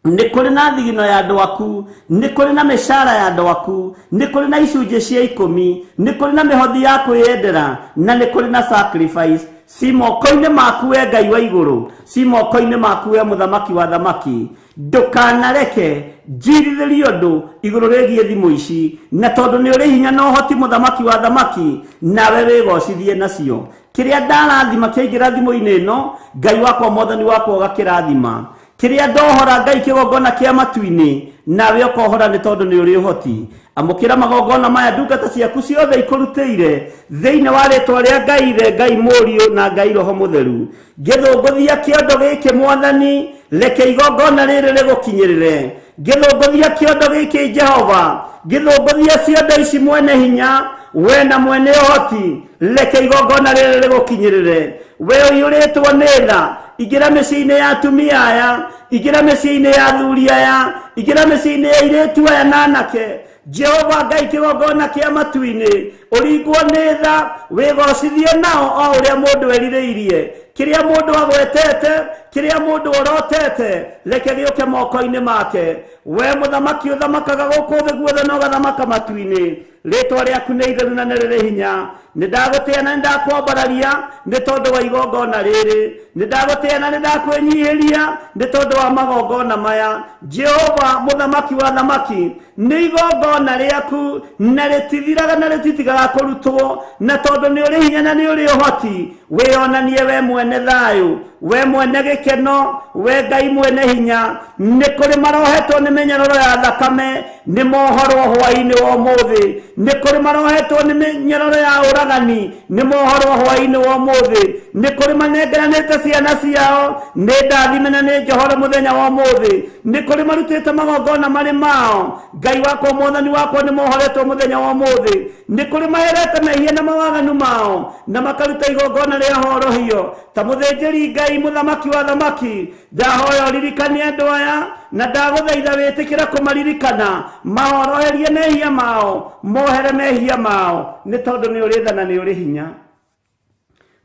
nĩ kũrĩ na thigino ya andũ aku, nĩ kũrĩ na mĩcara ya andũ aku, nĩ kũrĩ na icunjĩ cia ikũmi, nĩ kũrĩ na mĩhothi ya kwĩyendera, na nĩ kũrĩ na sacrifice. Ci moko-inĩ maku we Ngai wa igũrũ, ci moko-inĩ maku we mũthamaki wa thamaki. Ndũkanareke njirithĩrie ũndũ igũrũ rĩgiĩ thimũ ici, na tondũ nĩ ũrĩ hinya na ũhoti mũthamaki wa thamaki, nawe wĩgocithie nacio. Kĩrĩa ndarathima kĩaingĩra thimũ-inĩ ĩno, Ngai wakwa Mwathani wakwa ũgakĩrathima. Kĩrĩa ndohora Ngai kĩgongona kĩa matu-inĩ, nawe ũkohora nĩ tondũ nĩ ũrĩ ũhoti. Amũkĩra magongona maya ndungata ciaku ciothe ikũrutĩire thĩinĩ wa rĩtwa rĩa Ngai Ithe, Ngai Mũriũ na Ngai Roho Mũtheru. Ngĩthũngũthia kĩondo gĩkĩ Mwathani, reke igongona rĩrĩ rĩgũkinyĩrĩre. Ngĩthũngũthia kĩondo gĩkĩ Jehova, ngĩthũngũthia ciondo ici mwene hinya, we na mwene ũhoti, reke igongona rĩrĩ rĩgũkinyĩrĩre. We ũiyũrĩtwo nĩ tha, ingĩra mĩciĩ-inĩ ya atumia aya, ingĩra mĩciĩ-inĩ ya athuri aya, ingĩra mĩciĩ-inĩ ya airĩtu aya na anake. Jehova Ngai kĩgongona kĩa matu-inĩ, ũringwo nĩ tha, wĩgocithie nao o ũrĩa mũndũ erirĩirie. Kĩrĩa mũndũ agwetete, kĩrĩa mũndũ orotete, reke gĩũke moko-inĩ make. We mũthamaki ũthamakaga gũkũ thĩ guothe na ũgathamaka matu-inĩ, rĩtwa rĩaku nĩ itheru na nĩ rĩrĩ hinya. Nĩ ndagũtĩa na nĩ ndakwambararia nĩ tondũ wa igongona rĩrĩ, nĩ ndagũtĩa na nĩ ndakwĩnyihĩria nĩ tondũ wa magongona maya. Jehova mũthamaki wa thamaki, nĩ igongona rĩaku na rĩtithiraga na rĩtitigaga kũrutwo, na tondũ nĩ ũrĩ hinya na nĩ ũrĩ ũhoti, wĩonanie we mwene thayũ, we mwene gĩkeno, we Ngai mwene hinya. Nĩ kũrĩ marohetwo nĩ mĩnyororo ya thakame, nĩ mohorwo hwaĩ-inĩ wa ũmũthĩ. Nĩ kũrĩ marohetwo nĩ mĩnyororo ya ũragani, nĩ mohorwo hwaĩ-inĩ wa ũmũthĩ. Nĩ kũrĩ manengeranĩte ciana ciao, nĩ ndathime na nĩ njohore mũthenya wa ũmũthĩ. Nĩ kũrĩ marutĩte magongona marĩ mao, Ngai wakwa Mwathani wakwa nĩ mohoretwo mũthenya wa ũmũthĩ. Nĩ kũrĩ maherete mehia na mawaganu mao, na makaruta igongona rĩa horohio ta mũthĩnjĩri Ngai mũthamaki wa Athamaki, ndahoya ũririkane andũ aya na ndagũthaitha wĩtĩkĩre kũmaririkana, mahoroherie mehia mao, mohere mehia mao, nĩ tondũ nĩ ũrĩ tha na nĩ ũrĩ hinya.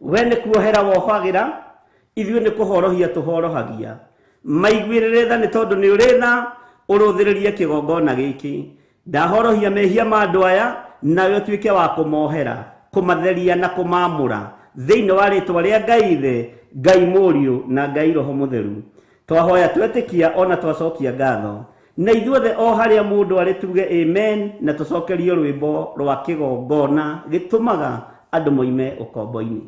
We nĩ kuohera wohagĩra, ithuĩ nĩ kũhorohia tũhorohagia. Maiguĩrĩre tha nĩ tondũ nĩ ũrĩ tha, ũrũthĩrĩrie kĩgongona gĩkĩ. Ndahorohia mehia ma andũ aya, nawe ũtuĩke wa kũmohera, kũmatheria na kũmamũra thĩinĩ wa rĩtwa rĩa Ngai Ithe, Ngai Mũriũ na Ngai Roho Mũtheru. Twahoya twetĩkia ona twacokia ngatho, na ithuothe o harĩa mũndũ arĩ tuge amen, na tũcokerio rwĩmbo rwa kĩgongona gĩtũmaga andũ moime ũkombo-inĩ.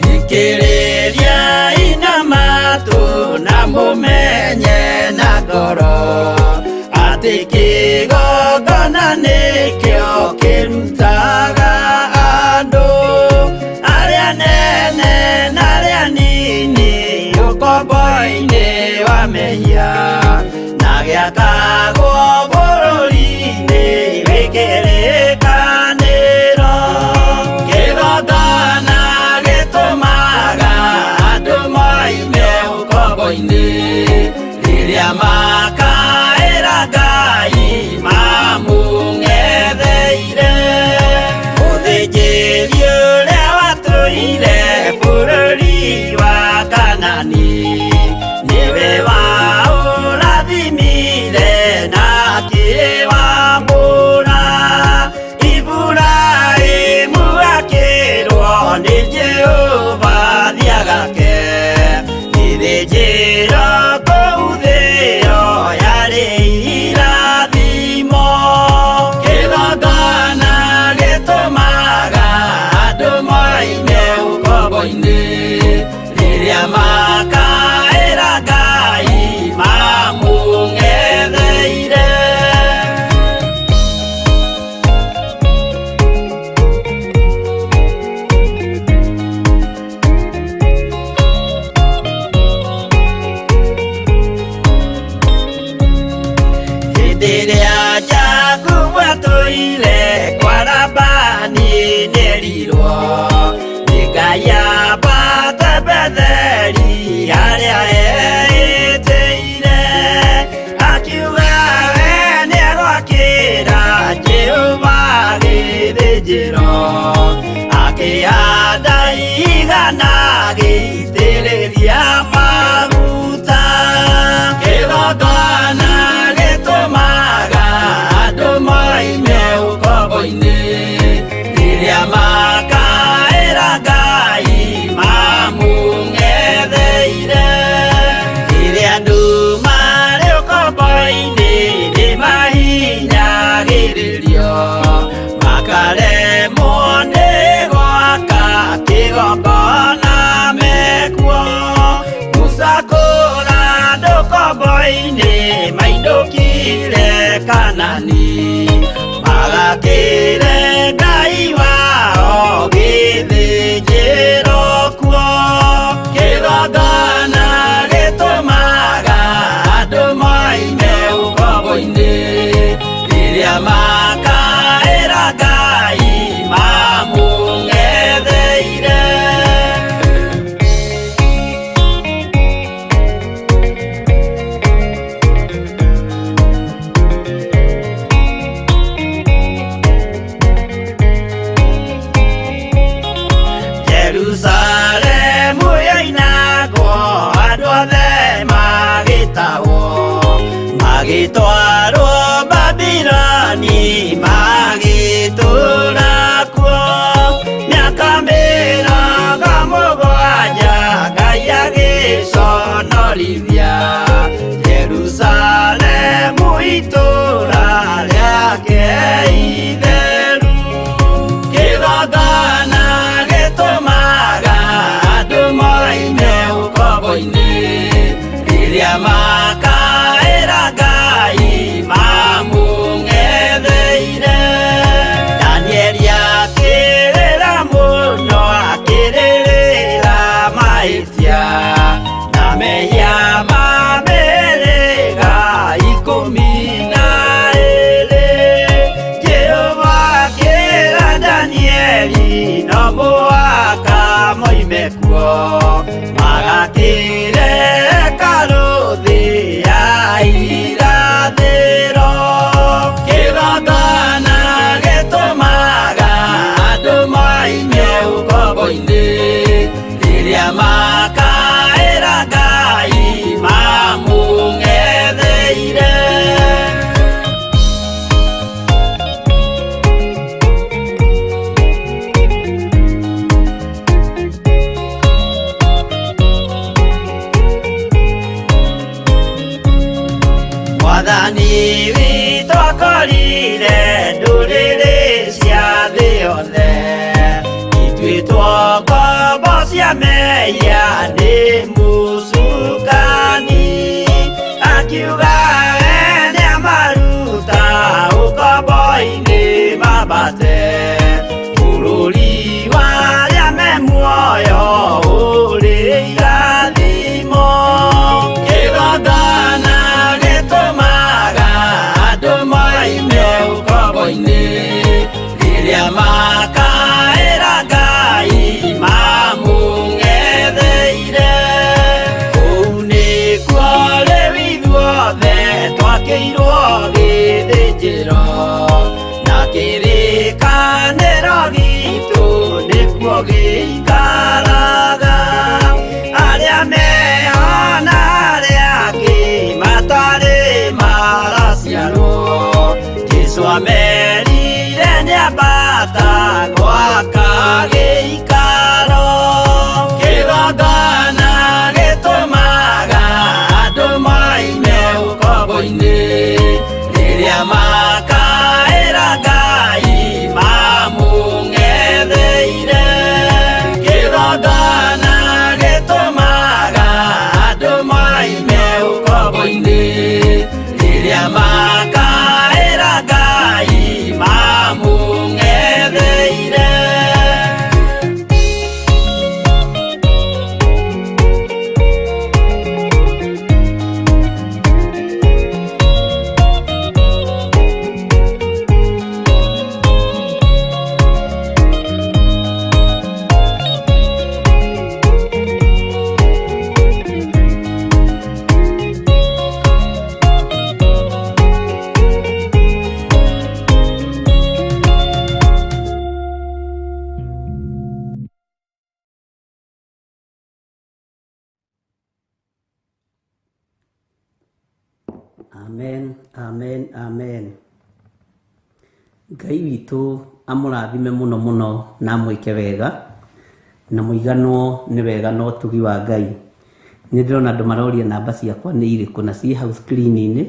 Thikĩrĩria ina matũ na mũmenye na ngoro atĩ kĩgongona nĩkĩo kĩrutaga andũ arĩa nene na arĩa nini ũkombo-inĩ wa mehia, na gĩakagwo bũrũri-inĩ wĩ kĩrĩkanĩro. Kĩgongona gĩtũmaga andũ moime ũkombo-inĩ rĩrĩa makaĩra Ngai mamũng'etheire. Mũthĩnjĩri ũrĩa watũire bũrũri wa Kanani nĩwe waũrathimire na akĩwamũra. Iburahĩmu akĩrwo nĩ Jehova thiagake gĩthĩnjĩro kũu thĩo yarĩ irathimo. Kĩgongona gĩtũmaga andũ moime ũkombo-inĩ rĩrĩa makaĩra Ngai mamũng'etheire. Hĩndĩ ĩrĩa Jakubu atũire kwa Labani nĩerirwo nĩ Ngai ambate Betheli harĩa eĩtĩire, akiuga we nĩegwakĩra Jehova gĩthĩnjĩro, akĩhanda igana agĩitĩrĩria maguta. Kĩgongona gĩtũmaga andũ moime ũkombo-inĩ rĩrĩa makaĩra Ngai mamũng'etheire. Rĩrĩa andũ marĩ ũkombo-inĩ nĩmahinyagĩrĩrio, makaremwo nĩ gwaka kĩgongona mekuo. Musa kũra andũ ũkombo-inĩ mainũkire Kanani, magakĩre Ngai wao gĩthĩnjĩro kuo. Kĩgongona gĩtũmaga andũ moime ũkombo-inĩ rĩrĩa makaĩra Ngai mamũng'etheire. Jerusalemu yoinagwo andũ othe magĩtahwo, magĩtwarwo Babiloni magĩtũũra kuo. Mĩaka mĩrongo mũgwanja Ngai agĩconorithia Jerusalemu itũũra rĩake itheru. Kĩgongona gĩtũmaga andũ moime ũkombo-inĩ rĩrĩa makaĩra Ngai mamũng'etheire. Danieli akĩrĩra mũno akĩrĩrĩra mahĩtia na mehia ma mĩhĩrĩga 12. Jehova akĩra Danieli no mũhaka moime kuo magakĩre hekarũ thĩ ya irathĩro. Kĩgongona gĩtũmaga andũ moime ũkombo-inĩ rĩrĩa makaĩra Ngai mamũng'etheire. Mwathani witũ akorire ndũrĩrĩ cia thĩ yothe ituĩtwo ngombo cia mehia nĩ mũcukani, akiuga we nĩamaruta ũkombo-inĩ mambate bũrũri wa arĩa me muoyo ũrĩ irathimo. Kĩgongona gĩtũmaga andũ moime ũkombo-inĩ rĩrĩa makaĩra Ngai mamũng'etheire. Kũu nĩkuo rĩu ithuothe twakĩirwo gĩthĩnjĩro na kĩrĩkanĩro gitũ nĩkuo gĩikaraga. Arĩa meho na arĩa angĩ matarĩ maraciarwo, Jesũ amerire nĩambata gwaka gĩikaro. Kĩgongona gĩtũmaga andũ moime ũkombo-inĩ rĩrĩa makaĩra Ngai mamũng'etheire. Kĩgongona gĩtũmaga andũ moime ũkombo-inĩ rĩrĩa makaĩra Ngai mamũng'etheire. Amen, amen, amen. Ngai witũ amũrathime mũno mũno na amwĩke wega na mũiganwo nĩ wega na ũtugi wa Ngai. Nĩ ndĩrona andũ maroria namba ciakwa nĩ irĩkũ na ciĩ hau screen-inĩ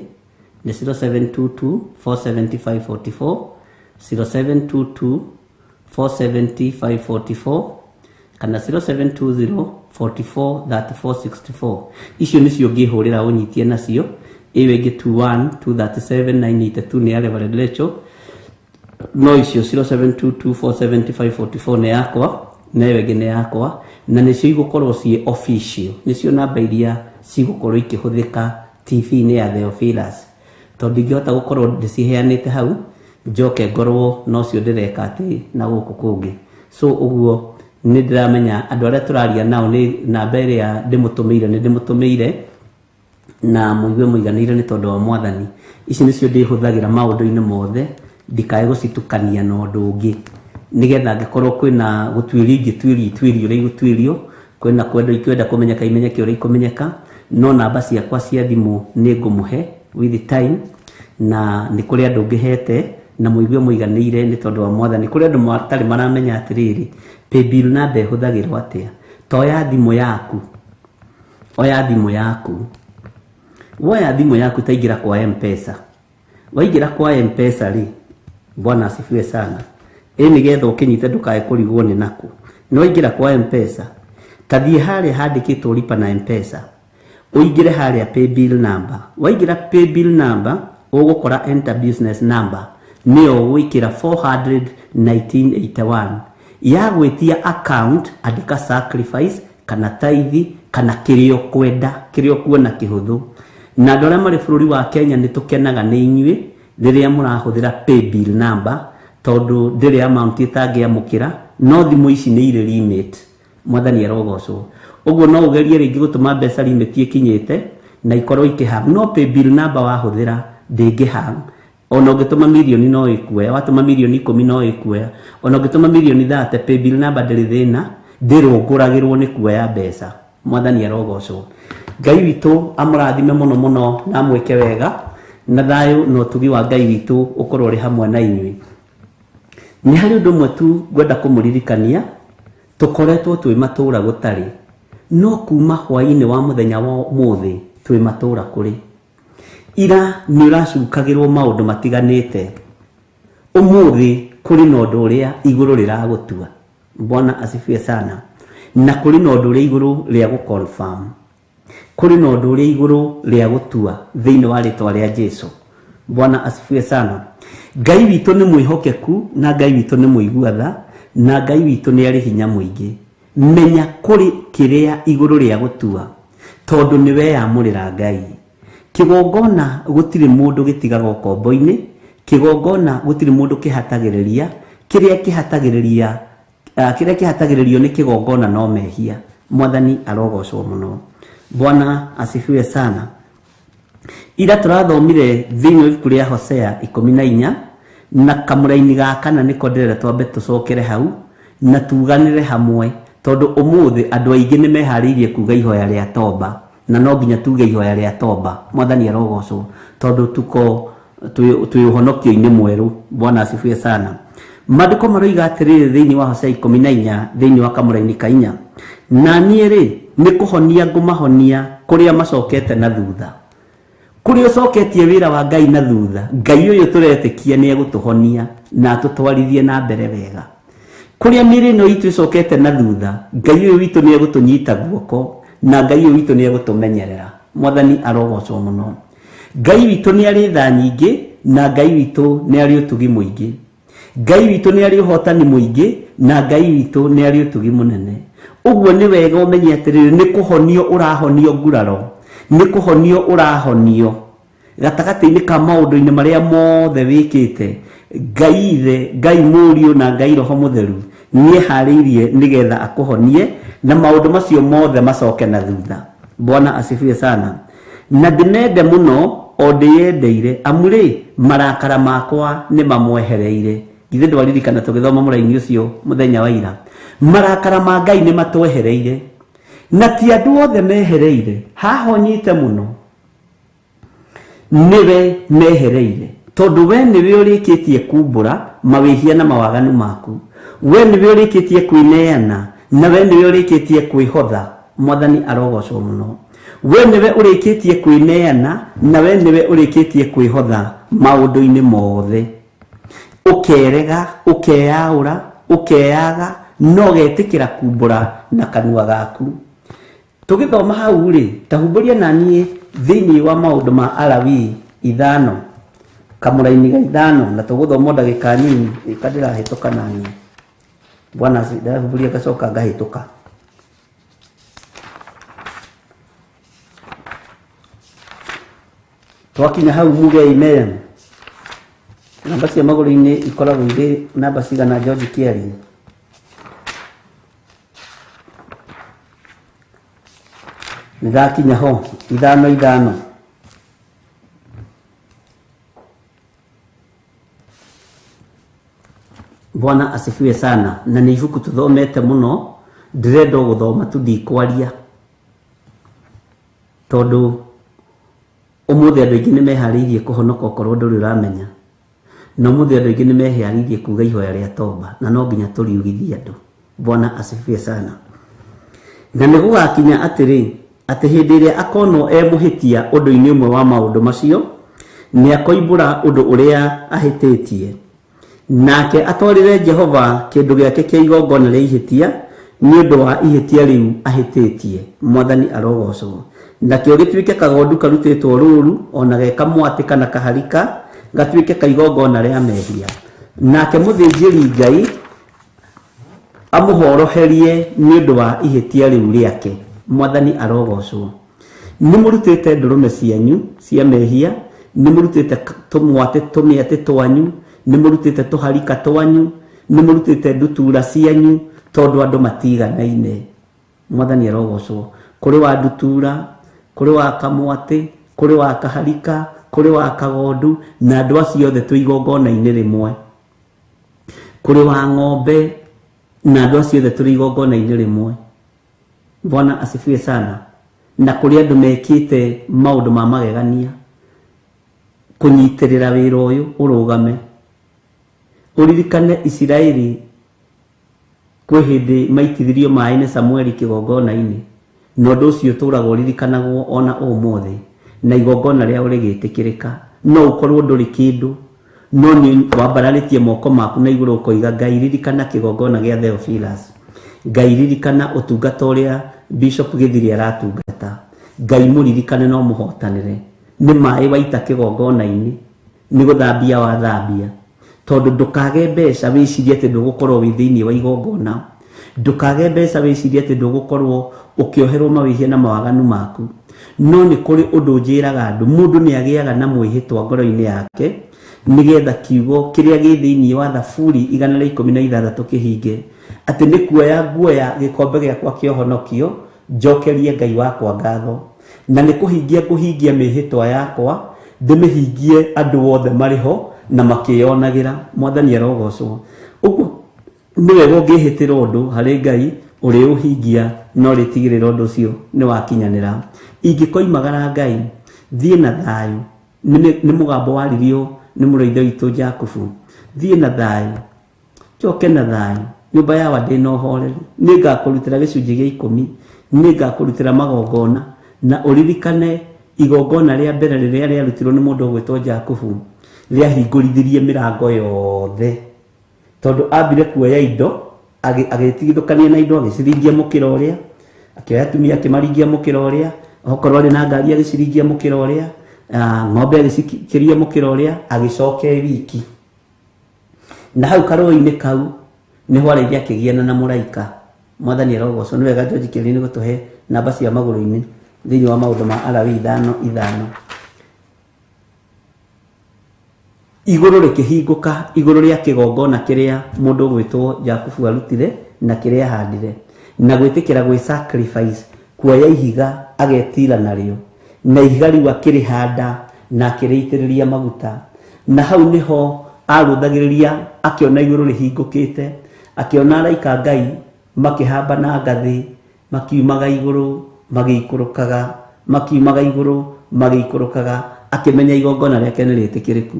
nĩ 0722 475 44, 0722 475 44 kana 0720 44 34 64. Icio nĩcio ũngĩhũrĩra ũnyitie nacio. Ĩyo ĩngĩ 21 237 982 nĩ ya Reverend Rachel, no icio 0722 475 44 nĩ yakwa na ĩyo ĩngĩ nĩ yakwa, na nĩcio igũkorwo ciĩ official, nĩcio namba iria cigũkorwo ikĩhũthĩka TV-inĩ ya Theophilus, tondũ ndingĩhota gũkorwo ndĩciheanĩte hau njoke ngorwo nocio ndĩreka atĩ na gũkũ kũngĩ. So ũguo nĩ ndĩramenya andũ arĩa tũraria nao nĩ namba ĩrĩa ndĩmũtũmĩire nĩ ndĩmũtũmĩire na mũigue mũiganĩire nĩ tondũ wa Mwathani. Ici nĩcio ndĩhũthagĩra maũndũ-inĩ mothe, ndikae gũcitukania na ũndũ ũngĩ, nĩgetha angĩkorwo kwĩna gũtuĩria ingĩtuĩrio ituĩrio ũrĩa igũtuĩrio, kwĩna kwenda ikwenda kũmenyeka imenyeke ũrĩa ikũmenyeka, no namba ciakwa cia thimũ nĩ ngũmũhe with time, na nĩ kũrĩ andũ ngĩhete na mũigue mũiganĩire nĩ tondũ wa Mwathani. Kũrĩ andũ matarĩ maramenya atĩrĩrĩ, paybill namba ĩhũthagĩrwo atĩa. Toya thimũ yaku, oya thimũ yaku, woya thimũ yaku taingĩra kwa M-Pesa. Waingĩra kwa M-Pesa rĩ, Bwana asifiwe sana, ĩ nĩgetha ũkĩnyite ndũkae kũrigwo nĩ nakũ. Nĩ waingĩra kwa M-Pesa, Ta thiĩ harĩa handĩkĩtwo lipa na M-Pesa, ũingĩre harĩa paybill number. Waingĩra paybill number, ũgũkora enter business number, nĩyo ũgwĩkĩra 41981. Ya gwĩtia account, andĩka sacrifice kana tithe kana kĩrĩa ũkwenda, kĩrĩa ũkuona kĩhũthũ. Na andũ arĩa marĩ bũrũri wa Kenya nĩ tũkenaga nĩ inyuĩ rĩrĩa mũrahũthĩra paybill number, tondũ ndĩrĩ amount ĩtangĩamũkĩra, no thimũ ici nĩ irĩ limit. Mwathani arogocwo. Ũguo no ũgerie rĩngĩ gũtũma mbeca limit ĩkinyĩte na ikorwo ikĩhang, no paybill number wahũthĩra ndĩngĩhang. Ona ũngĩtũma mirioni no ĩkuoya, watũma mirioni 10 no ĩkuoya, ona ũngĩtũma mirioni 30 paybill number ndĩrĩ thĩna, ndĩrũngũragĩrwo nĩ kuoya mbeca. Mwathani arogocwo. Ngai witũ amũrathime mũno mũno na amwĩke wega, na thayũ na ũtugi wa Ngai witũ ũkorwo ũrĩ hamwe na inyuĩ. Nĩ harĩ ũndũ ũmwe tu ngwenda kũmũririkania, tũkoretwo twĩ matũũra gũtarĩ, no kuma hwaĩ-inĩ wa mũthenya wa ũmũthĩ twĩ matũũra kũrĩ. Ira nĩ ũracukagĩrwo maũndũ matiganĩte, ũmũthĩ kũrĩ na ũndũ ũrĩa igũrũ rĩragũtua. Bwana asifiwe sana. Na kũrĩ na ũndũ ũrĩa igũrũ rĩa gũ-confirm, kũrĩ na ũndũ ũrĩa igũrũ rĩa gũtua thĩinĩ wa rĩtwa rĩa Jesu. Bwana asifiwe sana. Ngai witũ nĩ mwĩhokeku, na Ngai witũ nĩ mũigua tha, na Ngai witũ nĩ arĩ hinya mũingĩ. Menya kũrĩ kĩrĩa igũrũ rĩa gũtua, tondũ nĩ weyamũrĩra Ngai. Kĩgongona gũtirĩ mũndũ gĩtigaga ũkombo-inĩ, kĩgongona gũtirĩ mũndũ kĩhatagĩrĩria, kĩrĩa kĩhatagĩrĩria, kĩrĩa kĩhatagĩrĩrio nĩ kĩgongona no mehia. Mwathani arogocwo mũno. Bwana asifiwe sana. Ira tũrathomire thĩinĩ wa ibuku rĩa Hosea 14 na kamũraini ga kana nĩko ndĩrenda twambe tũcokere hau na tuganĩre hamwe, tondũ ũmũthĩ andũ aingĩ nĩ meharĩirie kuga ihoya rĩa toba, na no nginya tuge ihoya rĩa toba. Mwathani arogocwo, tondũ tuko twĩ ũhonokio-inĩ mwerũ. Bwana asifiwe sana. Maandĩko maroiga atĩrĩrĩ thĩinĩ wa Hosea 14 thĩinĩ wa kamũraini ka 4, na niĩ rĩ nĩ kũhonia ngũmahonia kũrĩa macokete na thutha. Kũrĩa ũcoketie wĩra wa Ngai na thutha, Ngai ũyũ tũretĩkia nĩ egũtũhonia na atũtwarithie na mbere wega. Kũrĩa mĩĩrĩ ĩno itũ ĩcokete na thutha, Ngai ũyũ witũ nĩ egũtũnyita guoko na Ngai ũyũ witũ nĩ egũtũmenyerera. Mwathani arogocwo mũno. Ngai witũ nĩ arĩ tha nyingĩ, na Ngai witũ nĩ arĩ ũtugi mũingĩ. Ngai witũ nĩ arĩ ũhotani mũingĩ, na Ngai witũ nĩ arĩ ũtugi mũnene. Ũguo nĩ wega ũmenye atĩrĩrĩ, nĩ kũhonio ũrahonio nguraro, nĩ kũhonio ũrahonio gatagatĩ-inĩ ka maũndũ-inĩ marĩa mothe wĩkĩte. Ngai Ithe, Ngai Mũriũ na Ngai Roho Mũtheru nĩeharĩirie nĩgetha akũhonie na maũndũ macio mothe macoke na thutha. Bwana asifiwe sana. Na ndĩmende mũno o ndĩyendeire, amu rĩ marakara makwa nĩ mamwehereire. Githĩ ndwaririkana tũgĩthoma mũraini ũcio mũthenya wa ira? Marakara ma Ngai nĩ matwehereire, na ti andũ othe mehereire. Haha ũnyite mũno, nĩwe mehereire, tondũ we nĩwe ũrĩkĩtie kumbũra mawĩhia na mawaganu maku, we nĩwe ũrĩkĩtie kwĩneana, na we nĩwe ũrĩkĩtie kwĩhotha. Mwathani arogocwo mũno. We nĩwe ũrĩkĩtie kwĩneana, na we nĩwe ũrĩkĩtie kwĩhotha maũndũ-inĩ mothe. Ũkerega, ũkeyaũra, ũkeyaga, no ũgetĩkĩra kumbũra na kanua gaku. Tũgĩthoma hau rĩ, ta humbũria na niĩ thĩinĩ wa maũndũ ma Alawii 5, kamũraini ga 5, na tũgũthoma ndagĩka nini, ĩka ndĩrahĩtũka na niĩ. Bwana ndahumburia ngacoka ngahĩtũka. Twakinya hau muge amen. Namba cia magũrũ-inĩ ikoragwo irĩ namba cigana George Kiarie? Nĩndakinya ho 5 5. Bwana asifiwe sana. Na nĩ ibuku tũthomete mũno, ndĩrenda gũthoma tu ndikwaria, tondũ ũmũthĩ andũ aingĩ nĩ meharĩirie kũhonoka okorwo ndũrĩ ũramenya, na ũmũthĩ andũ aingĩ nĩ meharĩirie kuga ihoya rĩa toba, na no nginya tũriugithie andũ. Bwana asifiwe sana. Na nĩ gũgakinya atĩrĩ, atĩ hĩndĩ ĩrĩa akonwo e mũhĩtia ũndũ-inĩ ũmwe wa maũndũ macio, nĩ akoimbũra ũndũ ũrĩa ahĩtĩtie, nake atwarĩre Jehova kĩndũ gĩake kĩa igongona rĩa ihĩtia, Nĩ ũndũ wa ihĩtia rĩu ahĩtĩtie. Mwathani arogocwo. Nakĩo gĩtuĩke kagondu karutĩtwo rũũru, ona ge kamwatĩ kana kaharika, gatuĩke ka igongona rĩa mehia. Nake mũthĩnjĩri Ngai amũhoroherie nĩ ũndũ wa ihĩtia rĩu rĩake. Mwathani arogocwo. Nĩ mũrutĩte ndũrũme cianyu cia mehia, nĩ mũrutĩte tũmwatĩ tũmĩatĩ twanyu, nĩ mũrutĩte tũharika twanyu, nĩ mũrutĩte ndutura cianyu, tondũ andũ matiganaine. Mwathani arogocwo. Kũrĩ wa ndutura, kũrĩ wa kamwatĩ, kũrĩ wa kaharika, kũrĩ wa kagondu, na andũ acio othe twĩ igongona-inĩ rĩmwe. Kũrĩ wa ng'ombe, na andũ acio othe tũrĩ igongona-inĩ rĩmwe. Bwana asifiwe sana. Na kũrĩ andũ mekĩte maũndũ ma magegania kũnyitĩrĩra wĩra ũyũ ũrũgame. Ũririkane Isiraeli kwĩ hĩndĩ maitithirio maĩ nĩ Samueli kĩgongona-inĩ, na ũndũ ũcio ũtũraga ũririkanagwo ona ũmũthĩ, na igongona rĩao rĩgĩtĩkĩrĩka. No ũkorwo ndũrĩ kĩndũ, no nĩ wambararĩtie moko maku na igũrũ ũkoiga, Ngai ririkana kĩgongona gĩa Theophilus, Ngai ririkana ũtungata ũrĩa Bishop Gĩthiri aratungata, Ngai mũririkane no mũhotanĩre. Nĩ maĩ waita kĩgongona-inĩ, nĩ gũthambia wathambia, tondũ ndũkage mbeca wĩcirie atĩ ndũgũkorwo wĩ thĩinĩ wa igongona, ndũkage mbeca wĩcirie atĩ ndũgũkorwo ũkĩoherwo mawĩhia na mawaganu maku. No nĩ kũrĩ ũndũ njĩraga andũ, mũndũ nĩ agĩaga na mwĩhĩtwa ngoro-inĩ yake nĩgetha kiugo kĩrĩa gĩ thĩinĩ wa Thaburi 116 kĩhinge, atĩ nĩ kuoya nguoya gĩkombe gĩakwa kĩa ũhonokio njokerie Ngai wakwa ngatho, na nĩ kũhingia kũhingia mĩhĩtwa yakwa, ndĩmĩhingie andũ othe marĩ ho na makĩyonagĩra. Mwathani arogocwo. Ũguo nĩ wega ũngĩhĩtĩra ũndũ harĩ Ngai ũrĩũhingia, no rĩtigĩrĩra ũndũ ũcio nĩ wakinyanĩra. Ingĩkoimagara Ngai, thiĩ na thayũ. Nĩ mũgambo waririo nĩ mũrũ ithe witũ Jakubu. Thiĩ na thayũ, njoke na thayũ, nyũmba yawa ndĩna ũhoreri, nĩngakũrutĩra gĩcunjĩ gĩa 10, nĩngakũrutĩra magongona. Na ũririkane igongona rĩa mbere rĩrĩa rĩarutirwo nĩ mũndũ ũgwĩtwo Jakubu, rĩahingũrithirie mĩrango yothe, tondũ ambire kuoya indo, agĩtigithũkania na indo, agĩciringia mũkĩra ũrĩa, akĩoya atumia akĩmaringia mũkĩra ũrĩa, okorwo arĩ na ngari agĩciringia mũkĩra ũrĩa, ng'ombe agĩcikiria mũkĩra ũrĩa, agĩcoka e wiki. Na hau karũĩ-inĩ kau nĩho arĩire akĩgiana na mũraika. Mwathani arogocwo. Nĩ wega George Kĩarĩ nĩ gũtũhe namba cia magũrũ-inĩ thĩinĩ wa maũndũ ma Alawii 5:5. Igũrũ rĩkĩhingũka igũrũ rĩa kĩgongona kĩrĩa mũndũ ũgwĩtwo Jakubu arutire na kĩrĩa ahandire, na gwĩtĩkĩra gwĩ sacrifice, kuoya ihiga agetira narĩo, na ihiga rĩu akĩrĩhanda na akĩrĩitĩrĩria maguta. Na hau nĩho arũthagĩrĩria, akĩona igũrũ rĩhingũkĩte, akĩona araika Ngai makĩhamba na ngathĩ, makiumaga igũrũ magĩikũrũkaga, makiumaga igũrũ magĩikũrũkaga, akĩmenya igongona rĩake nĩ rĩtĩkĩrĩku.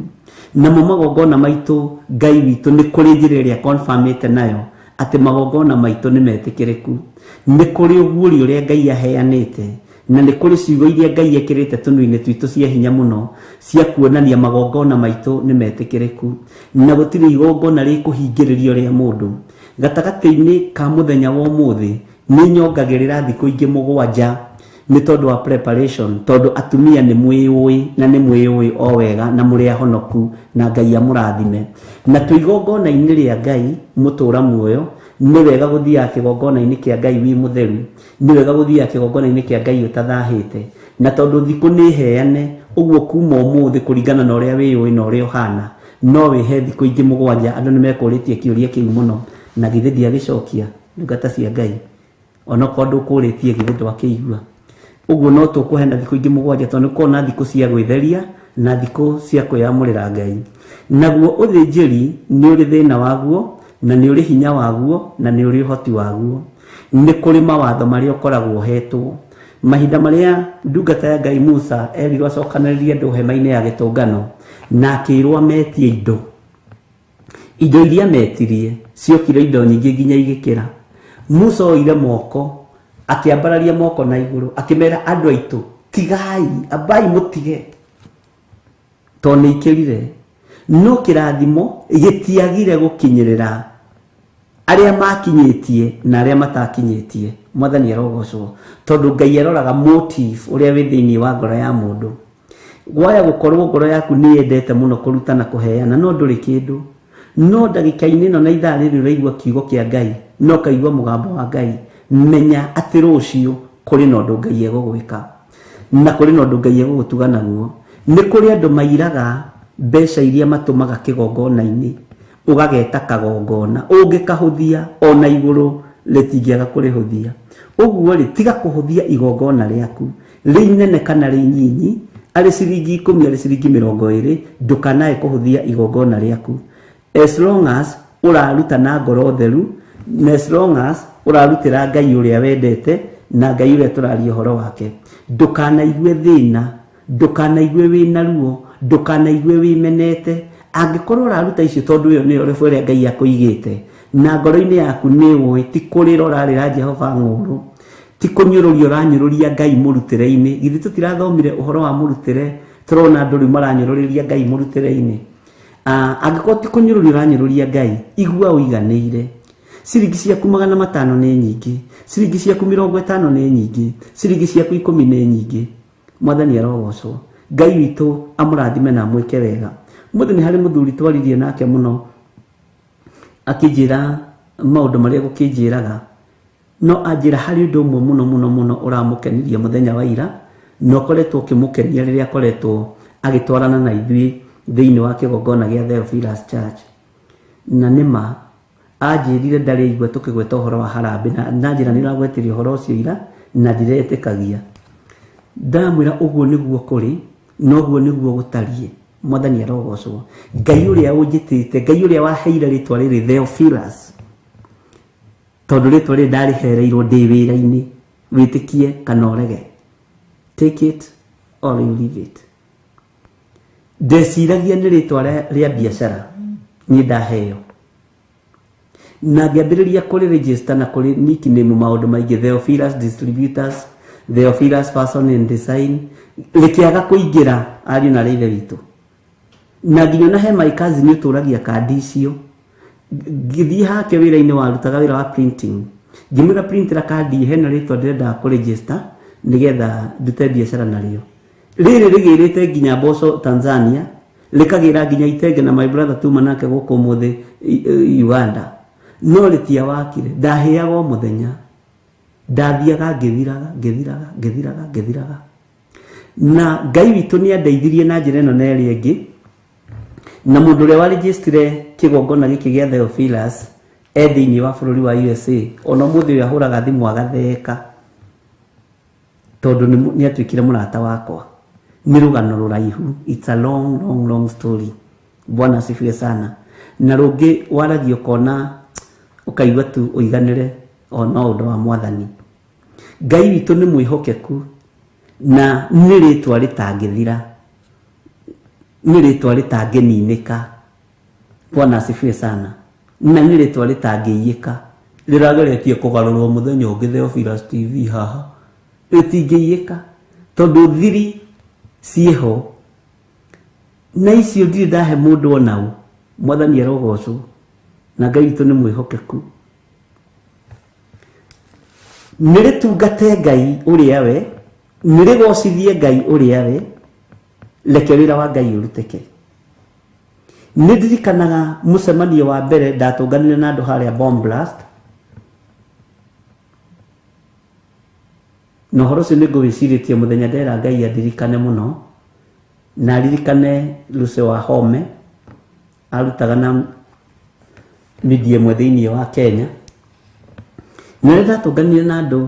Namo magongona maitũ Ngai witũ nĩ kũrĩ njĩra ĩrĩa confirmĩte nayo atĩ magongona maitũ nĩ metĩkĩrĩku. Nĩ kũrĩ ũguũrio ũrĩa Ngai aheanĩte, na nĩ kũrĩ ciugo iria Ngai ekĩrĩte tũnua-inĩ twitũ cia hinya mũno cia kuonania magongona maitũ nĩ metĩkĩrĩku. Na gũtirĩ igongona rĩkũhingĩrĩrio rĩa mũndũ. Gatagatĩ-inĩ ka mũthenya wa ũmũthĩ nĩ nyongagĩrĩra thikũ ingĩ 7 nĩ tondũ wa preparation, tondũ atumia nĩ mwĩũĩ na nĩ mwĩũĩ o wega na mũrĩ ahonoku na Ngai amũrathime. Na twĩ igongona-inĩ rĩa Ngai mũtũra muoyo, nĩ wega gũthiaga kĩgongona-inĩ kĩa Ngai wĩ mũtheru, nĩ wega gũthiaga kĩgongona-inĩ kĩa Ngai ũtathahĩte. Na tondũ thikũ nĩ heane, ũguo kuma ũmũthĩ kũringana na ũrĩa wĩũĩ na ũrĩa ũhana, no wĩhe thikũ ingĩ 7. Andũ nĩ mekũrĩtie kĩũria kĩu mũno, na githĩ ndiagĩcokia, ndungata cia Ngai, onokorwo ndũkũrĩtie githĩ ndwakĩigua. Ũguo no tũkũhe na thikũ ingĩ 7, tondũ nĩ kuona thikũ cia gwĩtheria na thikũ cia kwĩyamũrĩra Ngai. Naguo ũthĩnjĩri nĩ ũrĩ thĩna waguo, na nĩ ũrĩ hinya waguo, na nĩ ũrĩ ũhoti waguo. Nĩ kũrĩ mawatho marĩa ũkoragwo ũhetwo. Mahinda marĩa ndungata ya Ngai Musa erirwo acokanĩrĩrie andũ hema-inĩ ya gĩtũngano, na akĩrwo ametie indo. Indo iria metirie ciokire indo nyingĩ nginya igĩkĩra. Musa oire moko, akĩambararia moko na igũrũ, akĩmera andũ aitũ, tigai, ambai mũtige, tondũ nĩ ikĩrire. No kĩrathimo gĩtiagire gũkinyĩrĩra Arĩa makinyĩtie na arĩa matakinyĩtie, Mwathani arogocwo, tondũ Ngai aroraga motive ũrĩa wĩ thĩinĩ wa ngoro ya mũndũ. Waya gũkorwo ngoro yaku nĩ yendete mũno kũruta na kũheana, no ndũrĩ kĩndũ. No ndagĩka-inĩ ĩno na ithaa rĩrĩ ũraigua kiugo kĩa Ngai, no ũkaigua mũgambo wa Ngai, menya atĩ rũciũ kũrĩ na ũndũ Ngai egũgwĩka, na kũrĩ na ũndũ Ngai egũgũtuga naguo. Nĩ kũrĩ andũ mairaga mbeca iria matũmaga kĩgongona-inĩ, ũgageta kagongona, ũngĩkahũthia ona igũrũ rĩtingĩaga kũrĩhũthia. Ũguo rĩ, tiga kũhũthia igongona rĩaku, rĩ inene kana rĩ nyinyi, arĩ ciringi 10, arĩ ciringi 20, ndũkanae kũhũthia igongona rĩaku. As long as ũraruta na ngoro theru, na as long as ũrarutĩra Ngai ũrĩa wendete na Ngai ũrĩa tũraria ũhoro wake, ndũkanaigue thĩna, ndũkanaigue wĩna ruo, ndũkanaigue wĩmenete. Angĩkorwo ũraruta icio tondũ ĩyo nĩyo rebu ĩrĩa Ngai akũigĩte, na ngoro-inĩ yaku nĩ ũĩ ti kũrĩra ũrarĩra Jehova ng'ũrũ, ti kũnyũrũria ũranyũrũria Ngai mũrutĩre-inĩ. Githĩ tũtirathomire ũhoro wa mũrutĩre, tũrona andũ rĩu maranyũrũrĩria Ngai mũrutĩre-inĩ. Angĩkorwo ti kũnyũrũria ũranyũrũria Ngai, igua ũiganĩire. Ciringi ciaku 500 nĩ nyingĩ, ciringi ciaku 50 nĩ nyingĩ, ciringi ciaku 10 nĩ nyingĩ. Mwathani arogocwo. Ngai witũ amũrathime na amwĩke wega. Mũthĩ nĩ harĩ mũthuri twaririe nake mũno, akĩnjĩra maũndũ marĩa gũkĩnjĩraga, no anjĩra harĩ ũndũ ũmwe mũno mũno mũno ũramũkenirie mũthenya wa ira, na ũkoretwo ũkĩmũkenia rĩrĩa akoretwo agĩtwarana na ithuĩ thĩinĩ wa kĩgongona gĩa Theophilus Church. Na nĩma anjĩrire ndarĩ aigua tũkĩgweta ũhoro wa harambĩ, na njĩra nĩ ũragwetirie ũhoro ũcio ira na ndiretĩkagia. Ndamwĩra ũguo nĩguo kũrĩ, na ũguo nĩguo gũtariĩ. Mwathani arogocwo. Ngai ũrĩa ũnjĩtĩte, Ngai ũrĩa waheire rĩtwa rĩrĩ Theophilus, tondũ rĩtwa rĩrĩ ndarĩhereirwo ndĩ wĩra-inĩ, wĩtĩkie kana ũrege, take it or you leave it. Ndeciragia nĩ rĩtwa rĩa biacara niĩ ndaheo, na ngĩambĩrĩria kũrĩ register na kũrĩ nickname maũndũ maingĩ, Theophilus Distributors, Theophilus Fashion and Design, rĩkĩaga kũingĩra ariũ na ithe witũ. Na nginya ona he my cousin ũtũragia kandi icio, ngĩthiĩ hake wĩra-inĩ warutaga wĩra wa printing, ngĩmwĩra printera kandi hena rĩtwa ndĩrenda kũregister nĩgetha ndute biacara narĩo. Rĩrĩ rĩgĩrĩte nginya Mboco Tanzania, rĩkagĩra nginya Itenge na my brother tuma nake gũkũ ũmũthĩ Uganda, no rĩtiawakire. Ndahĩaga o mũthenya, ndathiaga ngĩthiraga ngĩthiraga ngĩthiraga ngĩthiraga, na Ngai witũ nĩ andeithirie na njĩra ĩno na ĩrĩa ĩngĩ. Na mũndũ ũrĩa warejistire kĩgongona gĩkĩ gĩa Theophilus e thĩinĩ wa bũrũri wa USA, ona ũmũthĩ ũyũ ahũraga thimũ agatheka, tondũ nĩ atuĩkire mũrata wakwa. Nĩ rũgano rũraihu, it's a long long long story. Bwana asifiwe sana. Na rũngĩ waragia ũkona ũkaigua tu ũiganĩre o no ũndũ wa Mwathani. Ngai witũ nĩ mwĩhokeku, na nĩ rĩtwa rĩtangĩthira, nĩ rĩtwa rĩtangĩninĩka. Bwana asifiwe sana. Na nĩ rĩtwa rĩtangĩiyĩka, rĩrageretie kũgarũrwo mũthenya ũngĩ Theophilus TV haha, rĩtingĩiyĩka tondũ thiri ciĩho, na icio ndirĩ ndahe mũndũ ona ũ. Mwathani arogocwo, na Ngai witũ nĩ mwĩhokeku. Nĩ rĩtungate Ngai ũrĩa we, nĩ rĩgocithie Ngai ũrĩa we, reke wĩra wa Ngai ũrutĩke. Nĩ ndirikanaga mũcemanio wa mbere ndatũnganire na andũ harĩa Bomb Blast, na ũhoro ũcio nĩ ngũwĩcirĩtie mũthenya ndera Ngai andirikane mũno, na aririkane Lucy wa Home, arutaga na media ĩmwe thĩinĩ wa Kenya. Na rĩrĩa ndatũnganire na andũ,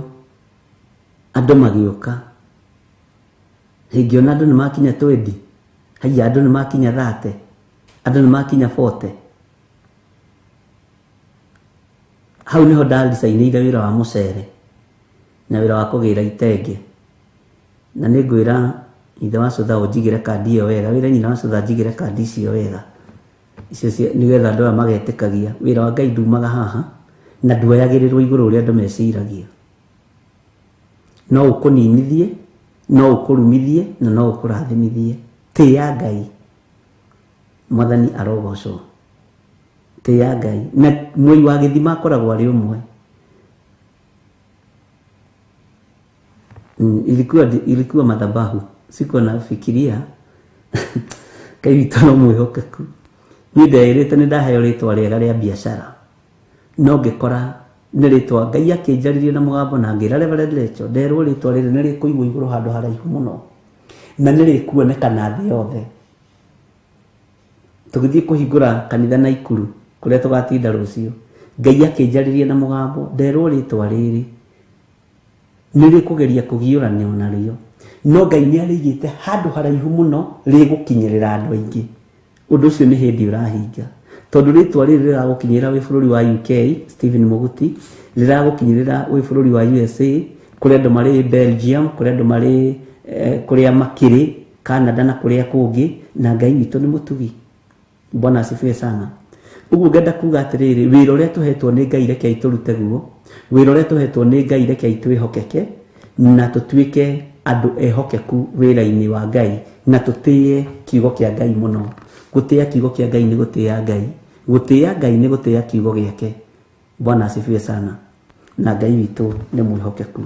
andũ magĩũka, ngĩona andũ nĩ makinya 20, haiya andũ nĩ makinya 30, andũ nĩ makinya 40. Hau nĩho ndaricainĩire wĩra wa mũcere na wĩra wa kũgĩra itenge. Na nĩ ngwĩra ithe wa cũtha ũnjigĩre kandi ĩyo wega, wĩre nyina wa cũtha anjigĩre kandi icio wega, icio nĩgetha andũ aya magetĩkagia wĩra wa Ngai ndumaga haha, na nduoyagĩrĩrwo igũrũ ũrĩa andũ meciragia. No ũkũninithie, no ũkũrumithie, na no ũkũrathimithie. Tĩĩa Ngai. Mwathani arogocwo. Tĩya Ngai. Na mwei wa gĩthima akoragwo arĩ ũmwe. Ilikuwa madhabahu. Sikuwa nafikiria Ngai witũ no mwĩhokeku. Niĩ ndeĩrĩte nĩ ndaheo rĩtwa rĩega rĩa biacara, no ngĩkora nĩ rĩtwa Ngai akĩnjarĩria na mũgambo na ngĩra Reverend Rachel, nderwo rĩtwa rĩrĩ nĩ rĩkũigwo igũrũ handũ haraihu mũno na nĩ rĩkuonekana thĩ yothe. Tũgĩthiĩ kũhingũra kanitha Naikuru kũrĩa tũgatinda rũciũ, Ngai akĩnjarĩria na mũgambo, nderwo rĩtwa rĩrĩ nĩ rĩkũgeria kũgiũranio narĩo, no Ngai nĩ arĩigĩte handũ haraihu mũno rĩgũkinyĩrĩra andũ aingĩ. Ũndũ ũcio nĩ hĩndĩ ũrahinga, tondũ rĩtwa rĩrĩ rĩragũkinyĩrĩra wĩ bũrũri wa UK, Stephen Muguti, rĩragũkinyĩrĩra wĩ bũrũri wa USA, kũrĩa andũ marĩ Belgium, kũrĩa andũ marĩ kũrĩa makĩrĩ Canada na kũrĩa kũngĩ, na Ngai witũ nĩ mũtugi. Bwana asifiwe sana. Ũguo ngenda kuga atĩrĩrĩ, wĩra ũrĩa tũhetwo nĩ Ngai rekei tũrute guo, wĩra ũrĩa tũhetwo nĩ Ngai rekei twĩhokeke na tũtuĩke andũ ehokeku wĩra-inĩ wa Ngai, na tũtĩe kiugo kĩa Ngai mũno. Gũtĩa kiugo kĩa Ngai nĩ gũtĩa Ngai, gũtĩa Ngai nĩ gũtĩa kiugo gĩake. Bwana asifiwe sana. Na Ngai witũ nĩ mwĩhokeku.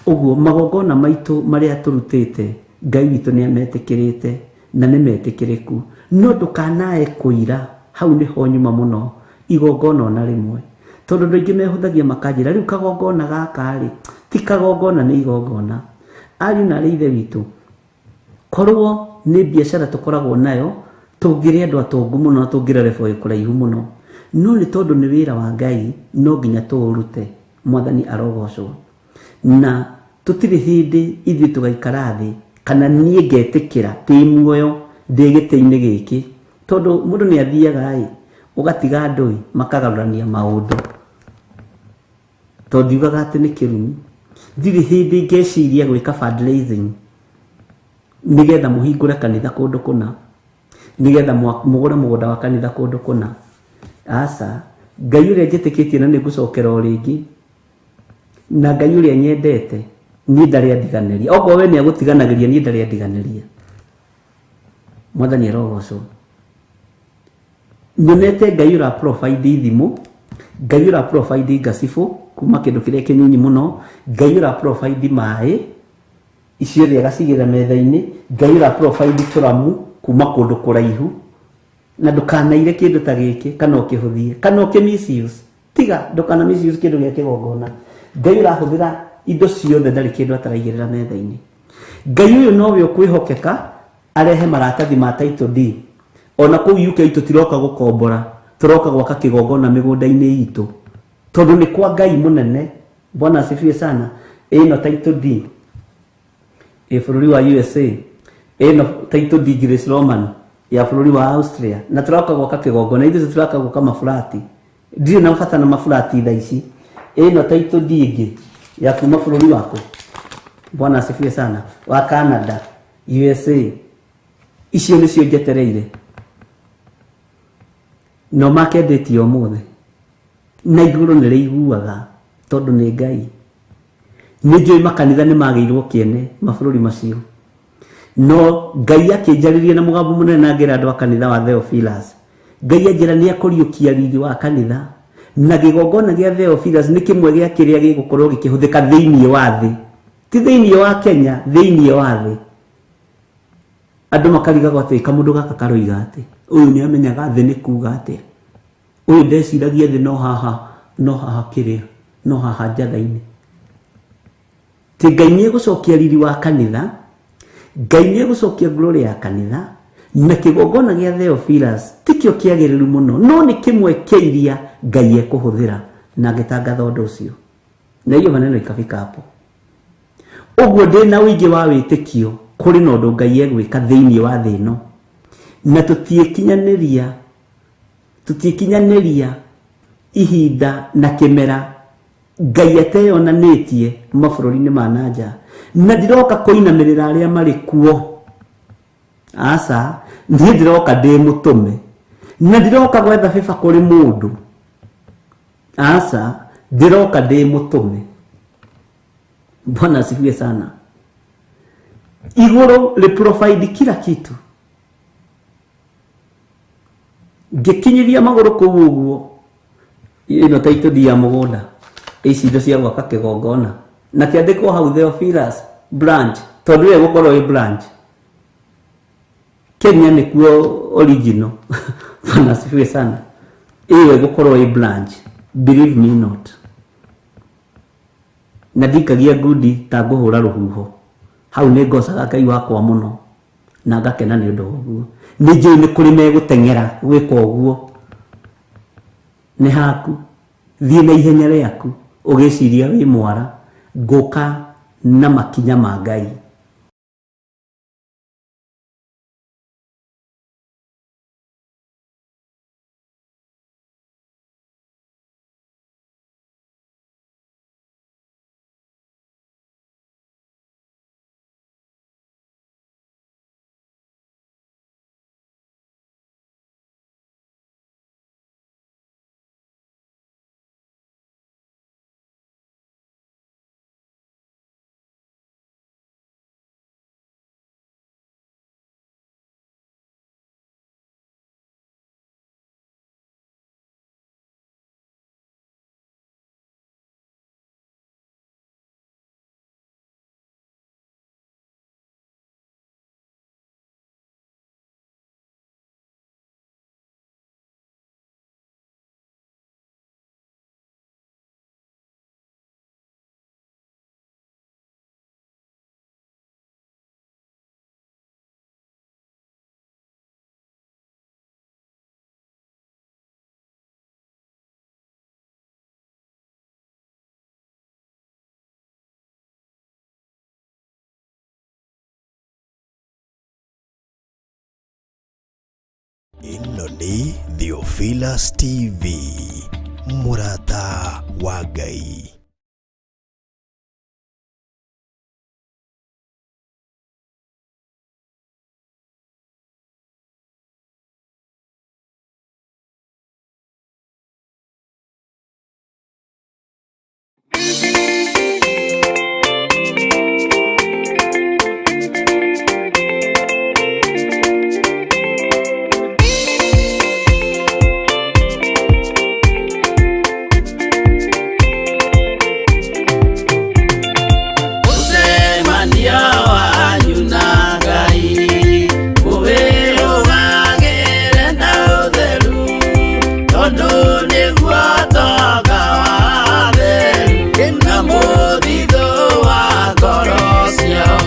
Ũguo magongona maitũ marĩa tũrutĩte, Ngai witũ nĩ ametĩkĩrĩte na nĩ metĩkĩrĩku. No ndũkanae kũira, hau nĩho nyuma mũno, igongona ona rĩmwe. Tondũ andũ aingĩ mehũthagia makanjĩra, rĩu kagongona gaka rĩ, ti kagongona nĩ igongona. Ariũ na arĩ ithe witũ, korwo nĩ biacara tũkoragwo nayo, tũngĩrĩ andũ atongu mũno na tũngĩrĩ level ĩ kũraihu mũno. No nĩ tondũ nĩ wĩra wa Ngai, no nginya tũũrute. Mwathani arogocwo. Na tũtirĩ hĩndĩ ithuĩ tũgaikara thĩ, kana niĩ ngetĩkĩra ndĩ muoyo ndĩ gĩtĩ-inĩ gĩkĩ. Tondũ mũndũ nĩ athiaga ĩ, ũgatiga andũ ĩ, makagarũrania maũndũ. Tondũ ndiugaga atĩ nĩ kĩrumi. Ndirĩ hĩndĩ ngeciria gwĩka fundraising nĩgetha mũhingũre kanitha kũndũ kũna, nĩgetha mũgũre mũgũnda wa kanitha kũndũ kũna. Aca, Ngai ũrĩa njĩtĩkĩtie na nĩngũcokera o rĩngĩ, na Ngai ũrĩa nyendete, niĩ ndarĩ andiganĩria. Okorwo we nĩagũtiganagĩria, niĩ ndarĩ andiganĩria. Mwathani arogocwo. Nyonete Ngai ũra provide ithimo, Ngai ũra provide ngacibũ kuma kĩndũ kĩrĩa kĩnini mũno, Ngai ũra provide maĩ ciothe agacigĩrĩra metha-inĩ, Ngai ũra provide tũramu kuma kũndũ kũraihu, na ndũkanaire kĩndũ ta gĩkĩ kana ũkĩhũthie kana ũkĩ misuse. Tiga ndũkana misuse kĩndũ gĩa kĩgongona. Ngai ũrahũthĩra indo ciothe, ndarĩ kĩndũ ataraigĩrĩra metha-inĩ. Ngai ũyũ nowe ũkwĩhokeka arehe maratathi ma title deed. Ona kũu UK tũtiroka gũkombora, tũroka gwaka kĩgongona mĩgũnda-inĩ itũ, tondũ nĩ kwa Ngai mũnene. Bwana asifiwe sana. Ĩno title deed ĩ bũrũri wa USA, ĩno title deed Grace Roman ya bũrũri wa Austria, na tũroka gwaka kĩgongona. Ithuĩ tũtiroka gwaka maburati, ndirĩ na bata na maburati thaa ici. Ĩno title deed ĩngĩ ya kuma bũrũri waku, Bwana asifiwe sana, wa Canada, USA. Icio nĩcio njetereire, no makendĩtie ũmũthĩ, na igũrũ nĩ rĩiguaga tondũ nĩ Ngai. Nĩ njũĩ makanitha nĩ magĩirwo kĩene mabũrũri macio, no Ngai akĩnjarĩria na mũgambo mũnene na ngĩra andũ a kanitha wa Theophilus. Ngai anjĩra nĩ akũriũkia riri wa kanitha, na kĩgongona gĩa Theophilus nĩ kĩmwe gĩa kĩrĩa gĩgũkorwo gĩkĩhũthĩka thĩinĩ wa thĩ, ti thĩinĩ wa Kenya, thĩinĩ wa thĩ. Andũ makarigagwo atĩ kamũndũ gaka karoiga atĩ ũyũ nĩ amenyaga thĩ nĩ kuga atĩa, ũyũ ndeciragia thĩ no haha, no haha kĩrĩa, no haha njatha-inĩ. Ti Ngai nĩ egũcokia riri wa kanitha, Ngai nĩ egũcokia glory ya kanitha, na kĩgongona gĩa Theophilus tikĩo kĩagĩrĩru mũno, no nĩ kĩmwe kĩa iria Ngai ekũhũthĩra. Na ngĩtangatha ũndũ ũcio, na hiyo maneno ikafika hapo. Ũguo ndĩ na ũingĩ wa wĩtĩkio kũrĩ na ũndũ Ngai egwĩka thĩinĩ wa thĩ ĩno, na tũtiĩkinyanĩria ihinda na kĩmera Ngai ateyonanĩtie mabũrũri-inĩ ma na nja. Na ndiroka kũinamĩrĩra arĩa marĩ kuo, aca, niĩ ndĩroka ndĩ mũtũme, na ndiroka gwetha bĩba kũrĩ mũndũ, aca, ndĩroka ndĩ mũtũme. Bwana asifiwe sana. Igũrũ rĩ provide kila kitu. Ngĩkinyithia magũrũ kũu ũguo, ĩno ta itũthi ya mũgũnda, ici indo cia gwaka kĩgongona, na kĩandĩkwo hau Theophilus branch, tondũ ĩyo ĩgũkorwo ĩ branch. Kenya nĩkuo original. Bwana asifiwe sana. Ĩyo ĩgũkorwo ĩ branch, believe me not. Na ndikagia ngundi ta ngũhũra rũhuho. Hau nĩ ngocaga Ngai wakwa mũno na ngakena nĩ ũndũ wa ũguo. Nĩ njũĩ nĩ kũrĩ megũteng'era gwĩka ũguo. Nĩ haku, thiĩ na ihenya rĩaku ũgĩciria wĩ mwara, ngũka na makinya ma Ngai. Ĩno nĩ Theophilus TV, mũrata wa Ngai. Mũcemanio wanyu na Ngai ũwĩrũgagĩre na ũtheru, tondũ nĩguo ũtonga wa atheru na mũthithũ wa ngoro ciao.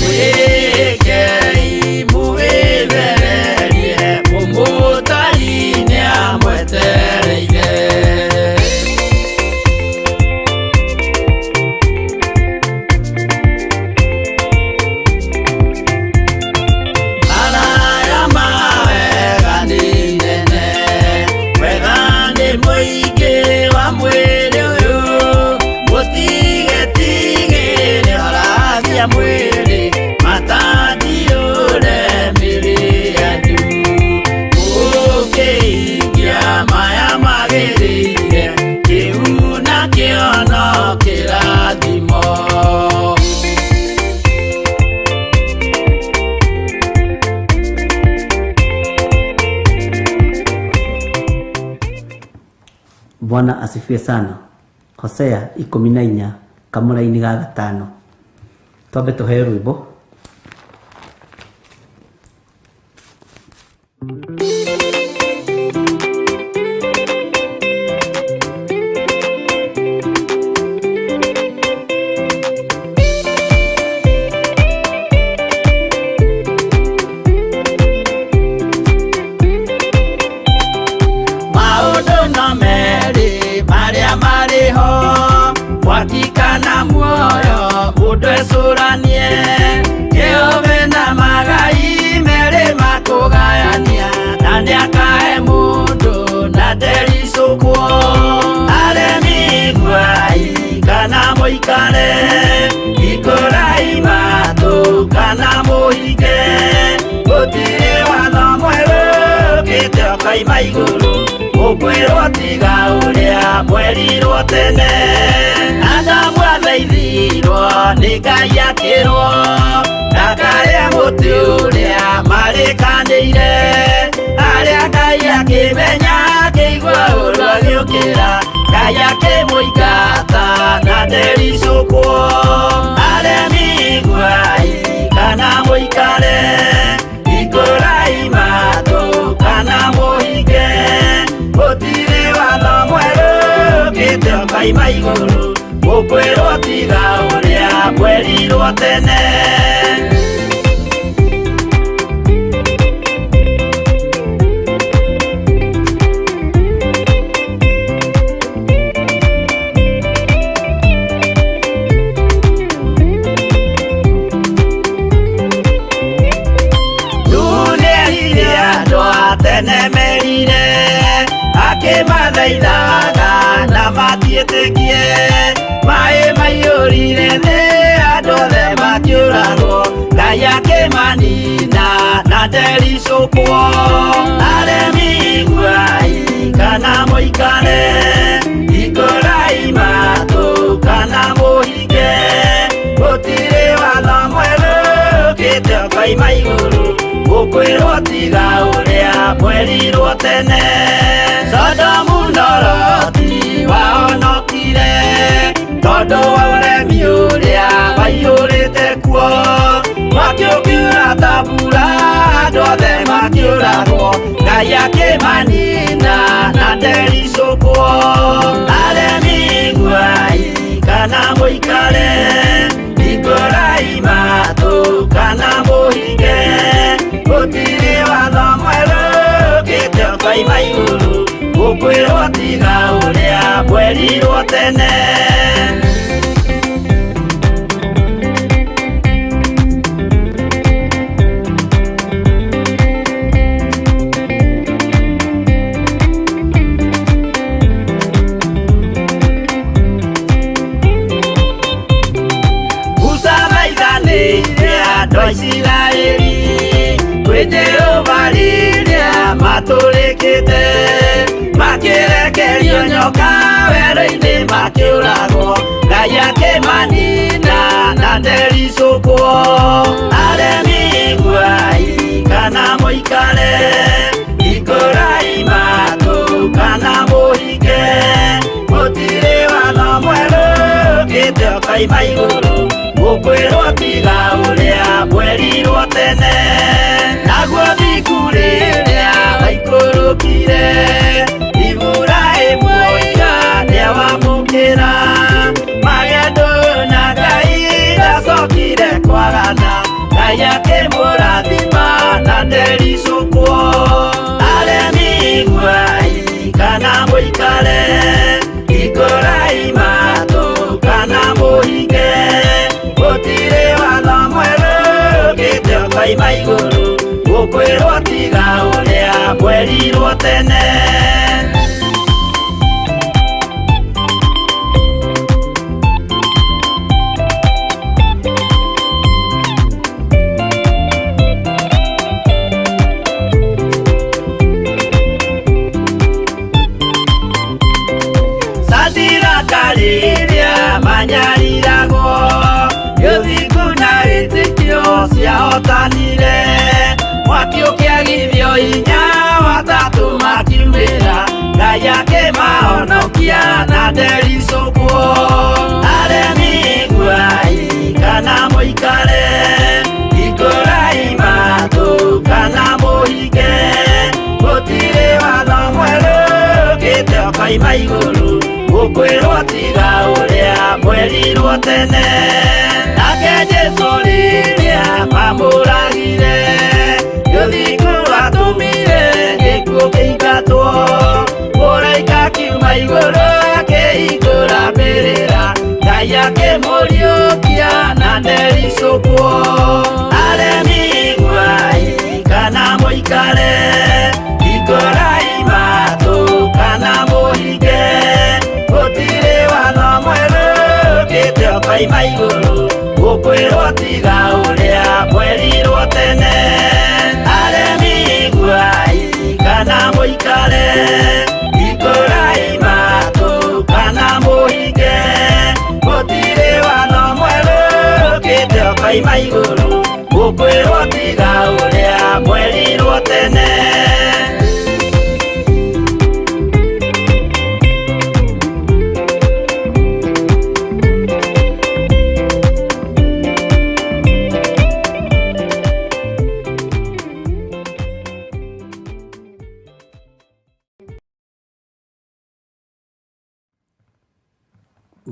Mwĩkei mũwĩthererie, mũmũtari nĩamwetereire. Maraya ma wega nĩ nene, wega nĩ mũingĩ wa mwĩrĩ ũyũ, mũtigetigĩre aragia mwĩrĩ, matandiũre mĩrĩ yanyu. Mũkĩhingia maya magĩrĩire, kĩu nakĩo no kĩrathimo. Bwana asifiwe sana. Hosea 14 kamũraini ga gatano. Twambe tũheo rwĩmbo. Maũndũ no merĩ marĩa marĩ ho, mwaki kana muoyo, mũndũ ecũranie. Kĩũmbe na magai merĩ makũgayania, na nĩakahe mũndũ na ndericũkwo. Aremi iguai kana mũikare, hingũrai matũ kana mũhinge, gũtirĩ watho mwerũ ũkĩte ũkoima igũrũ, mũkwĩrwo tiga ũrĩa mwerirwo tene. Adamu athaithirwo nĩ Ngai akĩrwo ndakarĩe mũtĩ ũrĩa marĩkanĩire, arĩa Ngai Ngai akĩmũingata na ndericũkwo. Aremi iguai kana mũikare, hingũrai matũ kana mũhinge, gũtirĩ watho mwerũ ũkĩte ũkoima igũrũ, mũkwĩrwo tiga ũrĩa mwerirwo tene. Nĩerire andũ a tene merire, akĩmathaithaga na matiĩtĩkie. Maĩ maiyũrire thĩ, andũ othe makĩũragwo, Ngai akĩmanina na ndericũkwo. Aremi iguai kana mũikare, hingũrai matũ kana mũhinge, gũtirĩ watho mwerũ ũkĩte ũkoima igũrũ, mũkwĩrwo tiga ũrĩa mwerirwo tene. Sodomu na Loti wahonokire tondũ wa ũremi ũrĩa waiyũrĩte kuo. Mwaki ũkiura ta mbura, andũ othe makĩũragwo, Ngai akĩmanina na ndericũkwo. Aremi iguai kana mũikare, hingũrai matũ kana mũhinge, gũtirĩ watho mwerũ ũkĩte ũkoima igũrũ, mũkwĩrwo tiga ũrĩa mwerirwo tene. Musa thaithanĩire andũ a Isiraeli kwĩ Jehova rĩrĩa matũrĩkĩte, makĩrekerio nyoka werũ-inĩ makĩũragwo, Ngai akĩmanina na ndericũkwo. Aremi iguai kana mũikare, hingũrai matũ kana mũhinge, gũtirĩ watho mwerũ ũkĩte ũkoima igũrũ, mũkwĩrwo tiga ũrĩa mwerirwo tene. Naguo thingu rĩrĩa waikũrũkire, Iburahĩmu oiga nĩawamũkĩra, magendo na Ngai ndacokire kwagana, Ngai akĩmũrathima na ndericũkwo. Aremi iguai kana mũikare, hingũrai matũ kana mũhinge, gũtirĩ watho mwerũ ũkĩte ũkoima igũrũ, mũkwĩrwo tiga ũrĩa mwerirwo tene. Sadiraka rĩrĩa manyariragwo, gĩthingu na wĩtĩkio ciahotanire, mwaki ũkĩagithio hinya watatũ makiumĩra, Ngai akĩmahonokia na ndericũkwo. Aremi iguai kana mũikare, hingũrai matũ kana mũhinge, gũtirĩ watho mwerũ ũkĩte ũkoima igũrũ, mũkwĩrwo tiga ũrĩa mwerirwo tene. Nake Jesũ rĩrĩa mamũragire, gĩthingu rwatũmire gĩkuũ kĩingatwo, mũraika akiuma igũrũ akĩhingũra mbĩrĩra, Ngai akĩmũriũkia na ndericũkwo. Aremi iguai kana mũikare, hingũrai matũ kana mũhinge, gũtirĩ watho mwerũ ũkĩte ũkoima igũrũ, mũkwĩrwo tiga ũrĩa mwerirwo tene. Aremi iguai kana mũikare, hingũrai matũ kana mũhinge, gũtirĩ watho mwerũ ũkĩte ũkoima igũrũ, mũkwĩrwo tiga ũrĩa mwerirwo tene.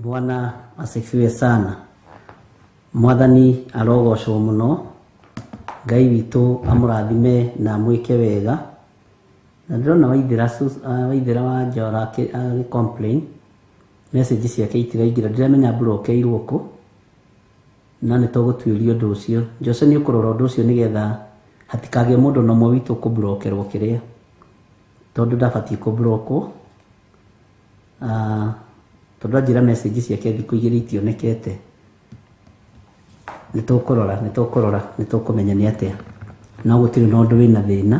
Bwana asifiwe sana. Mwathani arogocwo mũno. Ngai witũ amũrathime na amwĩke wega. Na ndĩrona Waithĩra, Waithĩra wa Njora agĩ complain message ciake itiraingĩra, ndiramenya mburokeirwo kũ, na nĩ tũgũtuĩria ũndũ ũcio. Jose nĩ ũkũrora ũndũ ũcio nĩgetha hatikagĩe mũndũ na ũmwe witũ kũmburokerwo kĩrĩa, tondũ ndabatiĩ kũmburokwo. Tondũ anjĩra message ciake thikũ igĩrĩ itionekete. Nĩ tũkũrora, nĩ tũkũrora, nĩ tũkũmenya nĩ atĩa. No gũtirĩ na ũndũ wĩna thĩna,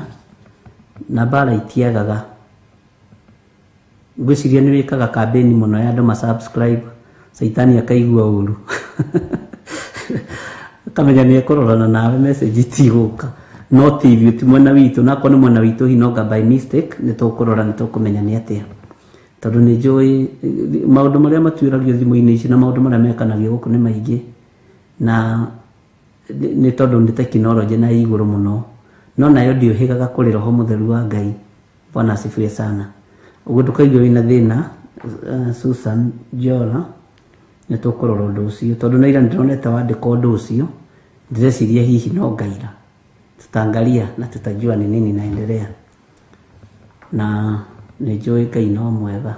na mbara itiagaga. Ngwĩciria nĩ wĩkaga kambĩni mũno ya andũ ma subscribe, caitani akaigua ũru akamenya nĩ ekũrorana nawe, message itigũka. No ti ithuĩ, ti mwena witũ, na akorwo nĩ mwena witũ hihi no by mistake, nĩ tũkũrora, nĩ tũkũmenya nĩ atĩa. Tondũ nĩ njũĩ maũndũ marĩa matuĩragio thimũ-inĩ ici na maũndũ marĩa mekanagio gũkũ nĩ maingĩ, na nĩ tondũ nĩ tekinoronjĩ na ĩ igũrũ mũno, no nayo ndĩũhĩgaga kũrĩ roho mũtheru wa Ngai. Bwana asifiwe sana. Ũguo ndũkaigue wĩna thĩna, Susan Jola, nĩ tũkũrora ũndũ ũcio, tondũ na ira nĩndĩronete wandĩka ũndũ ũcio, ndĩreciria hihi no ngaira. Tutaangalia na tutajua ni nini inaendelea, na nĩ njũĩ Ngai no mwega.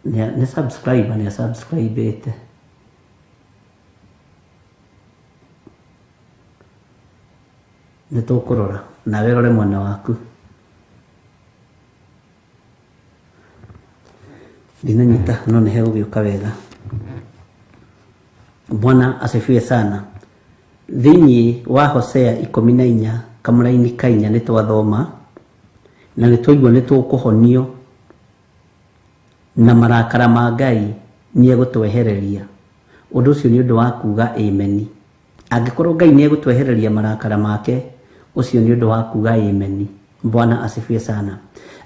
Nĩ subscriber, nĩ subscribe-ĩte. Nĩ tũkũrora nawe rore mwena waku. Ndinanyita no nĩ hegũgĩũka wega. Bwana asifiwe sana. Thĩinĩ wa Hosea 14 kamũraini ka 4 nĩ twathoma na nĩ twaigua nĩ tũkũhonio na marakara ma Ngai nĩ egũtwehereria. Ũndũ ũcio nĩ ũndũ wa kuga ameni. Angĩkorwo Ngai nĩ egũtwehereria marakara make, ũcio nĩ ũndũ wa kuga ameni. Bwana asifiwe sana.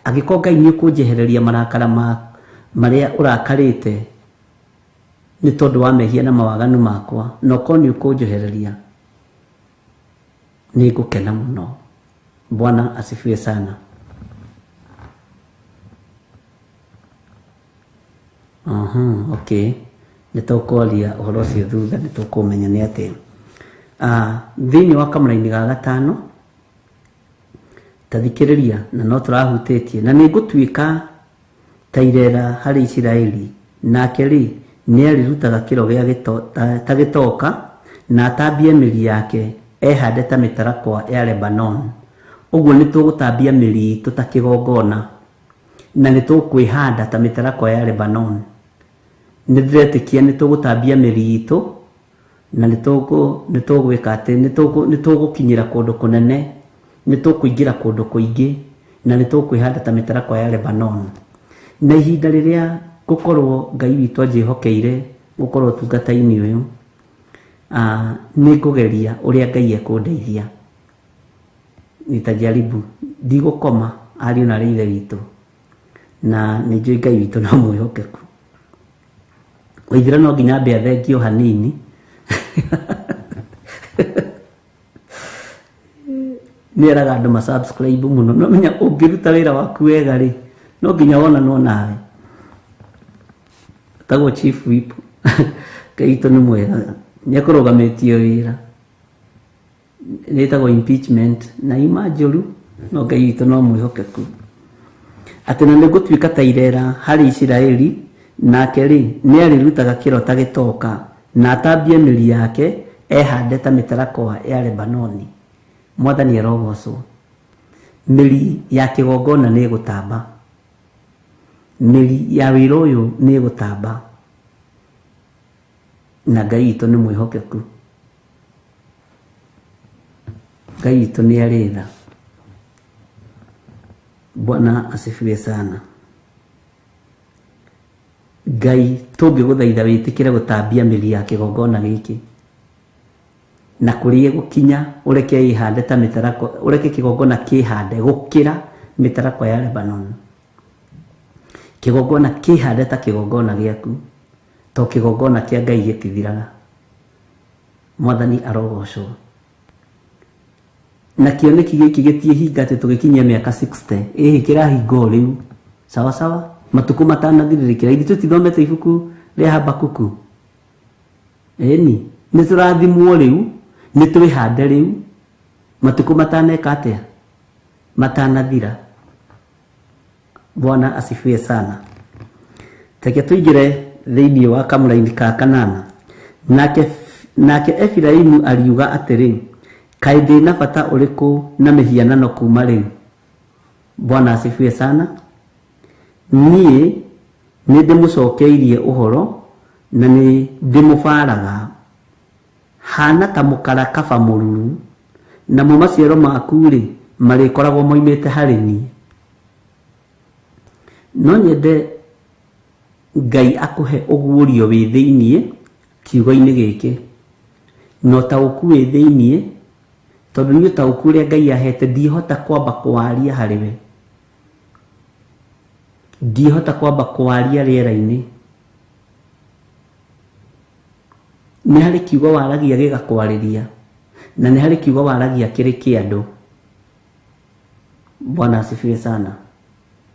Angĩkorwo Ngai nĩ ũkũnjehereria marakara ma marĩa ũrakarĩte nĩ tondũ wa mehia na mawaganu makwa, na ũkorwo nĩ ũkũnjehereria, nĩ ngũkena mũno. Bwana asifiwe sana. Okay. Nĩ tũkwaria ũhoro ũcio thutha, nĩ tũkũmenya nĩ atĩa. Thĩinĩ wa kamũraini ga 5, ta thikĩrĩria, na no tũrahutĩtie, na nĩ ngũtuĩka ta irera harĩ Isiraeli, nake rĩ nĩ arĩrutaga kĩro gĩa ta gĩtoka, na atambie mĩri yake ehande ta mĩtarakwa ya Lebanon. Ũguo nĩ tũgũtambia mĩri itũ ta kĩgongona, na nĩ tũkwĩhanda ta mĩtarakwa ya Lebanon. Nĩ ndĩretĩkia nĩ tũgũtambia mĩri itũ, na nĩ tũgwĩka atĩ nĩ tũgũkinyĩra kũndũ kũnene, nĩ tũkũingĩra kũndũ kũingĩ, na nĩ tũkwĩhanda ta mĩtarakwa ya Lebanon. Na ihinda rĩrĩa gũkorwo Ngai witũ anjĩhokeire gũkorwo ũtungata-inĩ ũyũ, nĩ ngũgeria ũrĩa Ngai ekũndeithia. Nitajaribu, ndigũkoma ariũ na ithe witũ, na nĩ njũĩ Ngai witũ no mwĩhokeku. Waithĩra no nginya ambe athengio hanini. Nĩ eraga andũ ma subscribe mũno, no menya ũngĩruta wĩra waku wega rĩ, no nginya wonanwo nawe. Tagwo Chief Whip. Ngai witũ nĩ mwega, nĩ ekũrũgamĩtie wĩra. Nĩ ĩtagwo impeachment, na ima njũru, no Ngai witũ no mwĩhokeku. Atĩ na nĩ ngũtuĩka ta irera harĩ Isiraeli, nake rĩ nĩ arĩrutaga kĩro ta gĩtoka, na atambie mĩri yake ehande ta mĩtarakwa ya Lebanoni. Mwathani arogocwo. Mĩri ya kĩgongona nĩ ĩgũtamba, mĩri ya wĩra ũyũ nĩ ĩgũtamba, na Ngai witũ nĩ mwĩhokeku. Ngai witũ nĩ arĩ tha. Bwana asifiwe sana. Ngai tũngĩgũthaitha wĩtĩkĩre gũtambia mĩri ya kĩgongona gĩkĩ, na kũrĩa ĩgũkinya ũreke ĩhande ta mĩtarakwa, ũreke kĩgongona kĩhande gũkĩra mĩtarakwa ya Lebanon. Kĩgongona kĩhande ta kĩgongona gĩaku, to kĩgongona kĩa Ngai gĩtithiraga. Mwathani arogocwo. Na kĩoneki gĩkĩ gĩtiĩhinga atĩ tũgĩkinyia mĩaka 60, ĩhĩ kĩrahinga o rĩu. Sawa sawa, matukũ matanathirĩrĩkĩra. Ithuĩ tũtithomete ibuku rĩa Habakuku? Ĩni, nĩ tũrathimwo rĩu, nĩ twĩhande rĩu, matukũ mataneka atĩa? Matanathira. Bwana asifiwe sana. Reke tũingĩre thĩinĩ wa kamũraini ka kanana. Nake, nake Efiraimu ariuga atĩrĩ, kaĩ ndĩ na bata ũrĩkũ na mĩhianano kuma rĩu? Bwana asifiwe sana. Niĩ nĩ ndĩmũcokeirie ũhoro na nĩ ndĩmũbaraga. Hana ta mũkarakaba mũruru, namo maciaro maku-rĩ, marĩkoragwo moimĩte harĩ niĩ. No nyende Ngai akũhe ũguũrio wĩ thĩiniĩ kiugo-inĩ gĩkĩ, na ũtaũku wĩ thĩiniĩ, tondũ niĩ ũtaũku ũrĩa Ngai ahete ndihota kwamba kũwaria harĩ we, ndihota kwamba kũwaria rĩera-inĩ. Nĩ harĩ kiugo waragia gĩgakwarĩria, na nĩ harĩ kiugo waragia kĩrĩ kĩa andũ. Bwana asifiwe sana.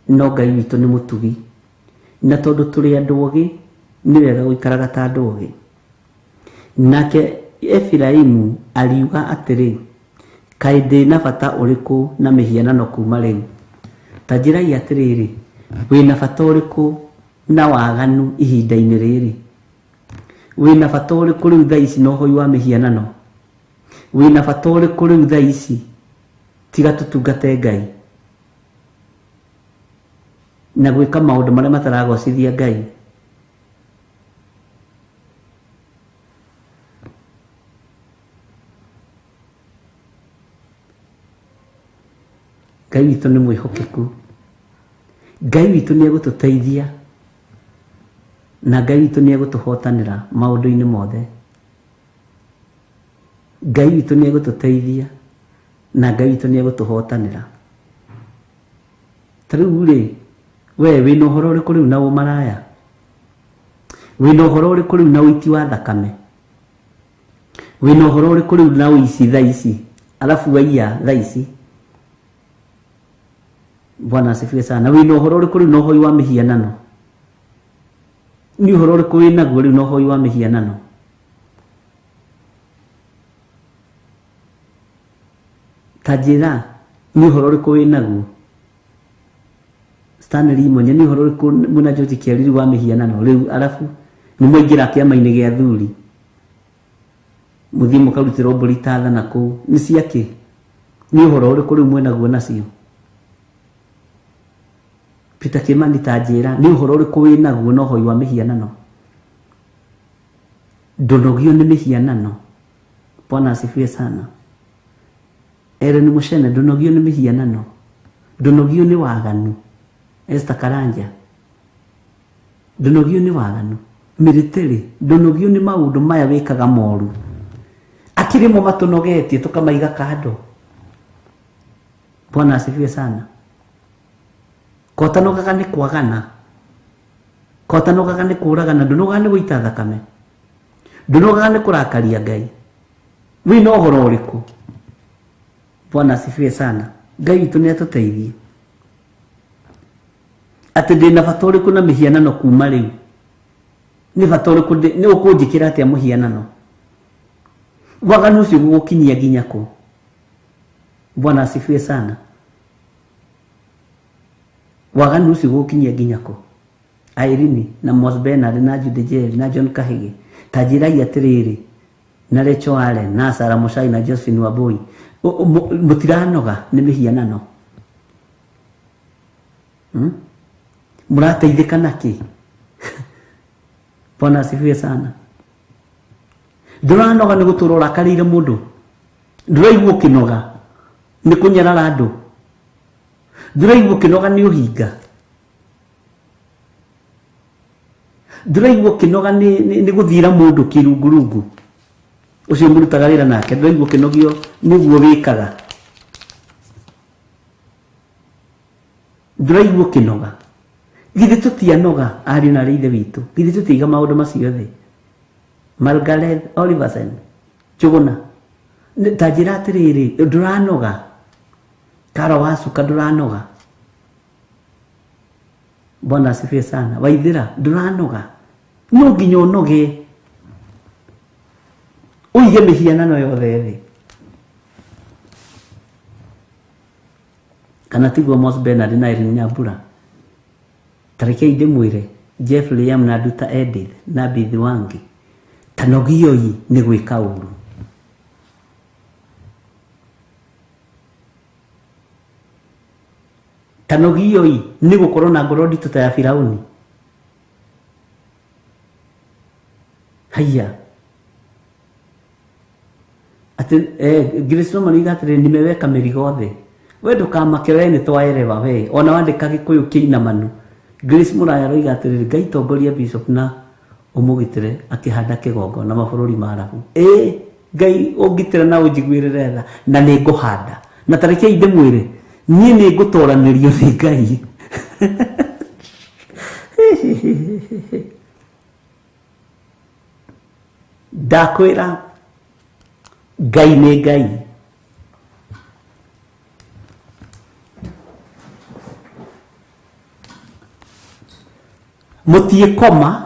No Ngai witũ nĩ mũtugi, na tondũ tũrĩ andũ ogĩ, nĩ wega gũikaraga ta andũ ogĩ. Nake Efiraimu ariuga atĩrĩ, kaĩ ndĩ na bata ũrĩkũ na mĩhianano kuma rĩu? Ta njĩrai atĩrĩrĩ, wĩna bata ũrĩkũ na waganu ihinda-inĩ rĩrĩ? Wĩna bata ũrĩkũ rĩu thaa ici na ũhoi wa mĩhianano? Wĩna bata ũrĩkũ rĩu thaa ici tiga tũtungate Ngai na gwĩka maũndũ marĩa mataragocithia Ngai? Ngai witũ nĩ mwĩhokeku. Ngai witũ nĩ egũtũteithia na Ngai witũ nĩ egũtũhotanĩra maũndũ-inĩ mothe. Ngai witũ nĩ egũtũteithia na Ngai witũ nĩ egũtũhotanĩra. Ta rĩu rĩ, we wĩna ũhoro ũrĩkũ rĩu na ũmaraya? Wĩna ũhoro ũrĩkũ rĩu na ũiti wa thakame? Wĩna ũhoro ũrĩkũ rĩu na ũici thaa ici? Alafu waiya thaa ici. Bwana asifiwe sana. Wĩna ũhoro ũrĩkũ rĩu na ũhoi wa mĩhianano? Nĩ ũhoro ũrĩkũ wĩnaguo rĩu na ũhoi wa mĩhianano? Ta njĩra, nĩ ũhoro ũrĩkũ wĩnaguo? Stanley Imonye, nĩ ũhoro ũrĩkũ mwĩna George Kĩariri wa mĩhianano rĩu? Arabu nĩ mwaingĩra kĩama-inĩ gĩa athuri, mũthiĩ mũkarutĩrwo mbũri ta thana kũu, nĩ ciakĩ? Nĩ ũhoro ũrĩkũ rĩu mwĩnaguo nacio? Peter Kimani, ta njĩra, nĩ ũhoro ũrĩkũ wĩnaguo na ũhoi wa mĩhianano? Ndũnogio nĩ mĩhianano. Bwana asifiwe sana. Ellen Mushene, ndũnogio nĩ mĩhianano, ndũnogio nĩ waganu. Esther Karanja, ndũnogio nĩ waganu. Mĩrĩtĩrĩ, ndũnogio nĩ maũndũ maya wĩkaga moru. Akĩrĩ mo matũnogetie tũkamaiga kando. Bwana asifiwe sana. Kotanogaga nĩ kwagana, kotanogaga nĩ kũragana, ndũnogaga nĩ gũita thakame, ndũnogaga nĩ kũrakaria Ngai. Wĩna ũhoro ũrĩkũ? Bwana asifiwe sana. Ngai witũ nĩ atũteithie. Atĩ ndĩna bata ũrĩkũ na mĩhianano kuma rĩu? Nĩ bata ũrĩkũ nĩ ũkũnjĩkĩra atĩa mũhianano? Waganu ũcio gũgũkinyia nginya kũ? Bwana asifiwe sana. Waganu ũcio gũgũkinyia nginya kũ? Irene na Mos Bernard na Jude Jerry na John Kahige, ta njĩrai atĩrĩrĩ, na Rachel Allen na Sarah Muchai na Josephine Wambui, mũtiranoga nĩ mĩhianano? Mũrateithĩka nakĩ? Bwana asifiwe sana. Ndũranoga nĩ gũtũra ũrakarĩire mũndũ? Ndũraigua ũkĩnoga nĩ kũnyarara andũ? Ndũraigua ũkĩnoga nĩ ũhinga? Ndũraigua ũkĩnoga nĩ gũthira mũndũ kĩrungurungu ũcio mũrutaga wĩra nake? Ndũraigua ũkĩnogio nĩguo wĩkaga? Ndũraigua ũkĩnoga? Githĩ tũtianoga, ariũ na arĩ ithe witũ? Githĩ tũtiaiga maũndũ macio thĩ? Margaret Oliverson, Njũgũna ta njĩra atĩrĩrĩ, ndũranoga? Karo wacuka ndũranoga? Bwana asifiwe sana. Waithĩra ndũranoga? No nginya ũnoge ũige mĩhianano yothe thĩ, kana tiguo? Mos Bernard na Irene Nyambura, tarekei ndĩmwĩre, Jeff Liam na Nduta Edith na Bithi Wangi, tanogioi nĩ gwĩka ũru. Tanogioi nĩ gũkorwo na ngoro nditũ ta ya Firauni. Haiya, atĩ Grace Roman oiga atĩrĩ, nimeweka mĩrigo thĩ. We ndũkamake, we nĩ twaerewa, we ona wandĩka Gĩkũyũ kĩinamanu. Grace Mũraya aroiga atĩrĩrĩ, Ngai tongoria bishop na ũmũgitĩre akĩhanda kĩgongona mabũrũri ma Arabu. Ĩ Ngai ũngitĩre na ũnjiguĩrĩre tha, na nĩ ngũhanda, na tarekei ndĩmwĩre, niĩ nĩ ngũtoranĩrio nĩ Ngai. Ndakwĩra Ngai nĩ Ngai. Mũtiĩkoma,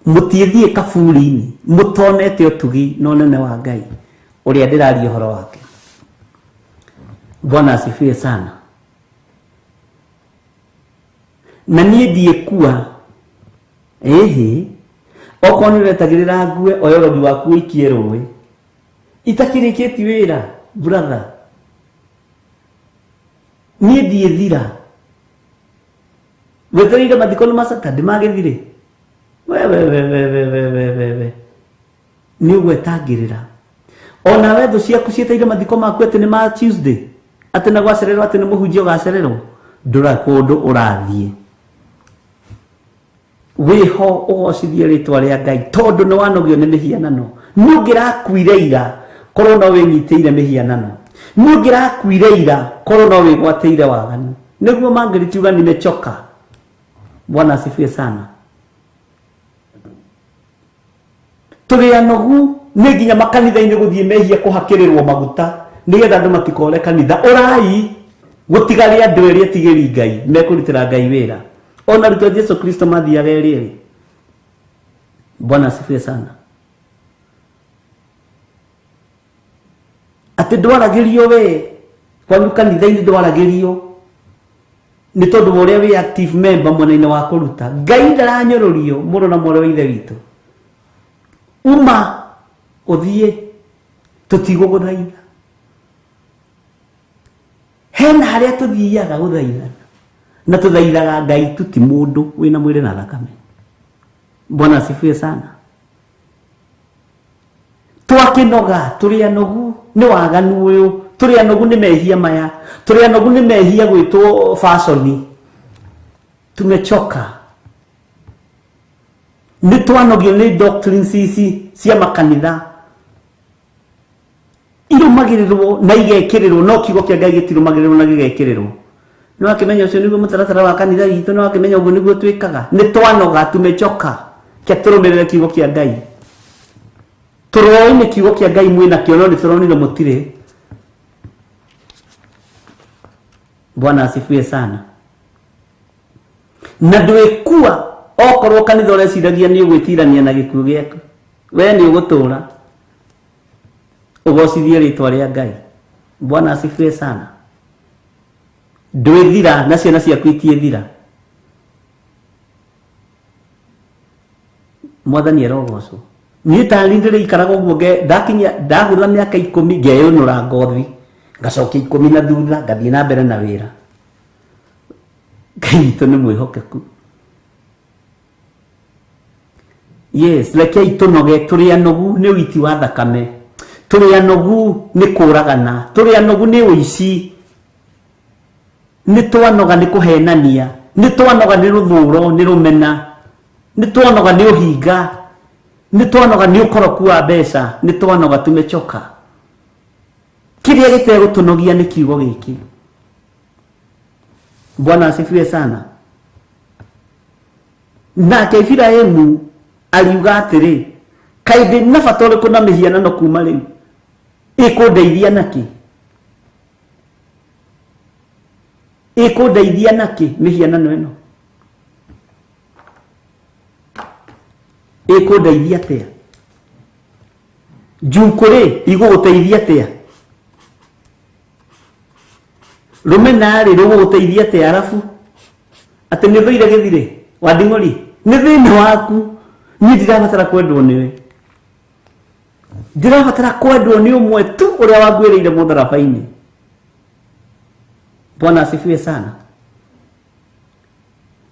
mũtiĩthiĩ kaburi-inĩ mũtonete ũtugi na ũnene wa Ngai ũrĩa ndĩraria ũhoro wake. Bwana asifiwe sana. Na niĩ ndiĩkua ĩhĩ, okorwo nĩ ũretagĩrĩra ngue, oya ũrogi waku ũikie rũĩ itakĩrĩkĩti wĩra. Brother, niĩ ndiĩthira. Wetereire mathiko nĩ macata ndĩmagĩthire. We we we we we we we we we nĩ ũgwetangĩrĩra onawe thũ ciaku cieteire mathiko maku atĩ nĩ ma Tuesday, atĩ na gwacererwo, atĩ nĩ mũhunjia ũgacererwo. Ndũra kũndũ ũrathiĩ, wĩho ũgocithie rĩtwa rĩa Ngai, tondũ nĩ wanogio nĩ mĩhianano. Nĩ ũngĩrakuire ira korwo no wĩnyitĩire mĩhianano. Nĩ ũngĩrakuire ira korwo no wĩgwatĩire waganu. Nĩguo mangĩritiuga nimechoka. Bwana asifiwe sana. Tũrĩ anogu nĩ nginya makanitha-inĩ gũthiĩ mehia kũhakĩrĩrwo maguta nĩgetha andũ matikore kanitha. Ũrai gũtigarĩ andũ erĩ etigĩri Ngai mekũrutĩra Ngai wĩra. Ona arutwo a Jesu Kristo mathiaga erĩ erĩ. Bwana asifiwe sana. Atĩ ndwaragĩrio we kwanyu kanitha-inĩ, ndwaragĩrio nĩ tondũ wa ũrĩa wĩ active member mwena-inĩ wa kũruta. Ngai ndaranyũrũrio. Mũrũ na mwarĩ wa Ithe witũ, uma ũthiĩ, tũtigũgũthaitha. Hena harĩa tũthiaga gũthaithana, na tũthaithaga Ngai tu, ti mũndũ wĩna mwĩrĩ na thakame. Bwana asifiwe sana. Twakĩnoga, tũrĩ anogu nĩ waganu ũyũ, tũrĩ anogu nĩ mehia maya, tũrĩ anogu nĩ mehia gwĩtwo fashion. Tumechoka, nĩ twanogio nĩ doctrines ici cia makanitha irũmagĩrĩrwo na igekĩrĩrwo, no kiugo kĩa Ngai gĩtirũmagĩrĩrwo na gĩgekĩrĩrwo. Nĩ wakĩmenya ũcio nĩguo mũtaratara wa kanitha witũ, nĩ wakĩmenya ũguo nĩguo twĩkaga. Nĩ twanoga, tumechoka. Kĩa tũrũmĩrĩre kiugo kĩa Ngai. Tũroĩ nĩ kiugo kĩa Ngai mwĩ nakĩo, no nĩ tũronire mũtirĩ. Bwana asifiwe sana. Na ndwĩkua okorwo kanitha ũreciragia nĩ ũgwĩtirania na gĩkuũ gĩaku, we nĩ ũgũtũra ũgocithie rĩtwa rĩa Ngai. Bwana asifiwe sana. Ndwĩthira na ciana ciaku itiĩthira. Mwathani arogocwo. Niĩ tani ndĩrĩikaraga ũguo ndakinyia ndagũtha mĩaka 10 ngeyũnũra ngothi, ngacokia 10 na thutha, ngathiĩ na mbere na wĩra. Ngai witũ nĩ mwĩhokeku. Yes, rekei tũnoge. Tũrĩ anogu nĩ ũiti wa thakame, tũrĩ anogu nĩ kũragana, tũrĩ anogu nĩ ũici, nĩ twanoga nĩ kũhenania, nĩ twanoga nĩ rũthũro, nĩ rũmena, nĩ twanoga nĩ ũhinga, nĩ twanoga nĩ ũkoroku wa mbeca, nĩ twanoga, tumechoka. Kĩrĩa gĩtegũtũnogia nĩ kiugo gĩkĩ. Bwana asifiwe sana. Nake Iburahimu ariuga atĩrĩ, kaĩ ndĩ na bata ũrĩkũ na mĩhianano kuma rĩu? Ĩkũndeithia nakĩ? Ĩkũndeithia nakĩ mĩhianano ĩno? Ĩkũndeithia atĩa? Njukũ rĩ, igũgũteithia atĩa? Rũmena rĩ, rũgũgũteithia atĩa? Arabu atĩ nĩ ũthũire gĩthirĩ wa nding'ori, nĩ thĩna waku. Niĩ ndirabatara kwendwo nĩwe, ndirabatara kwendwo nĩ ũmwe tu ũrĩa wanguĩrĩire mũtharaba-inĩ. Bwana asifiwe sana.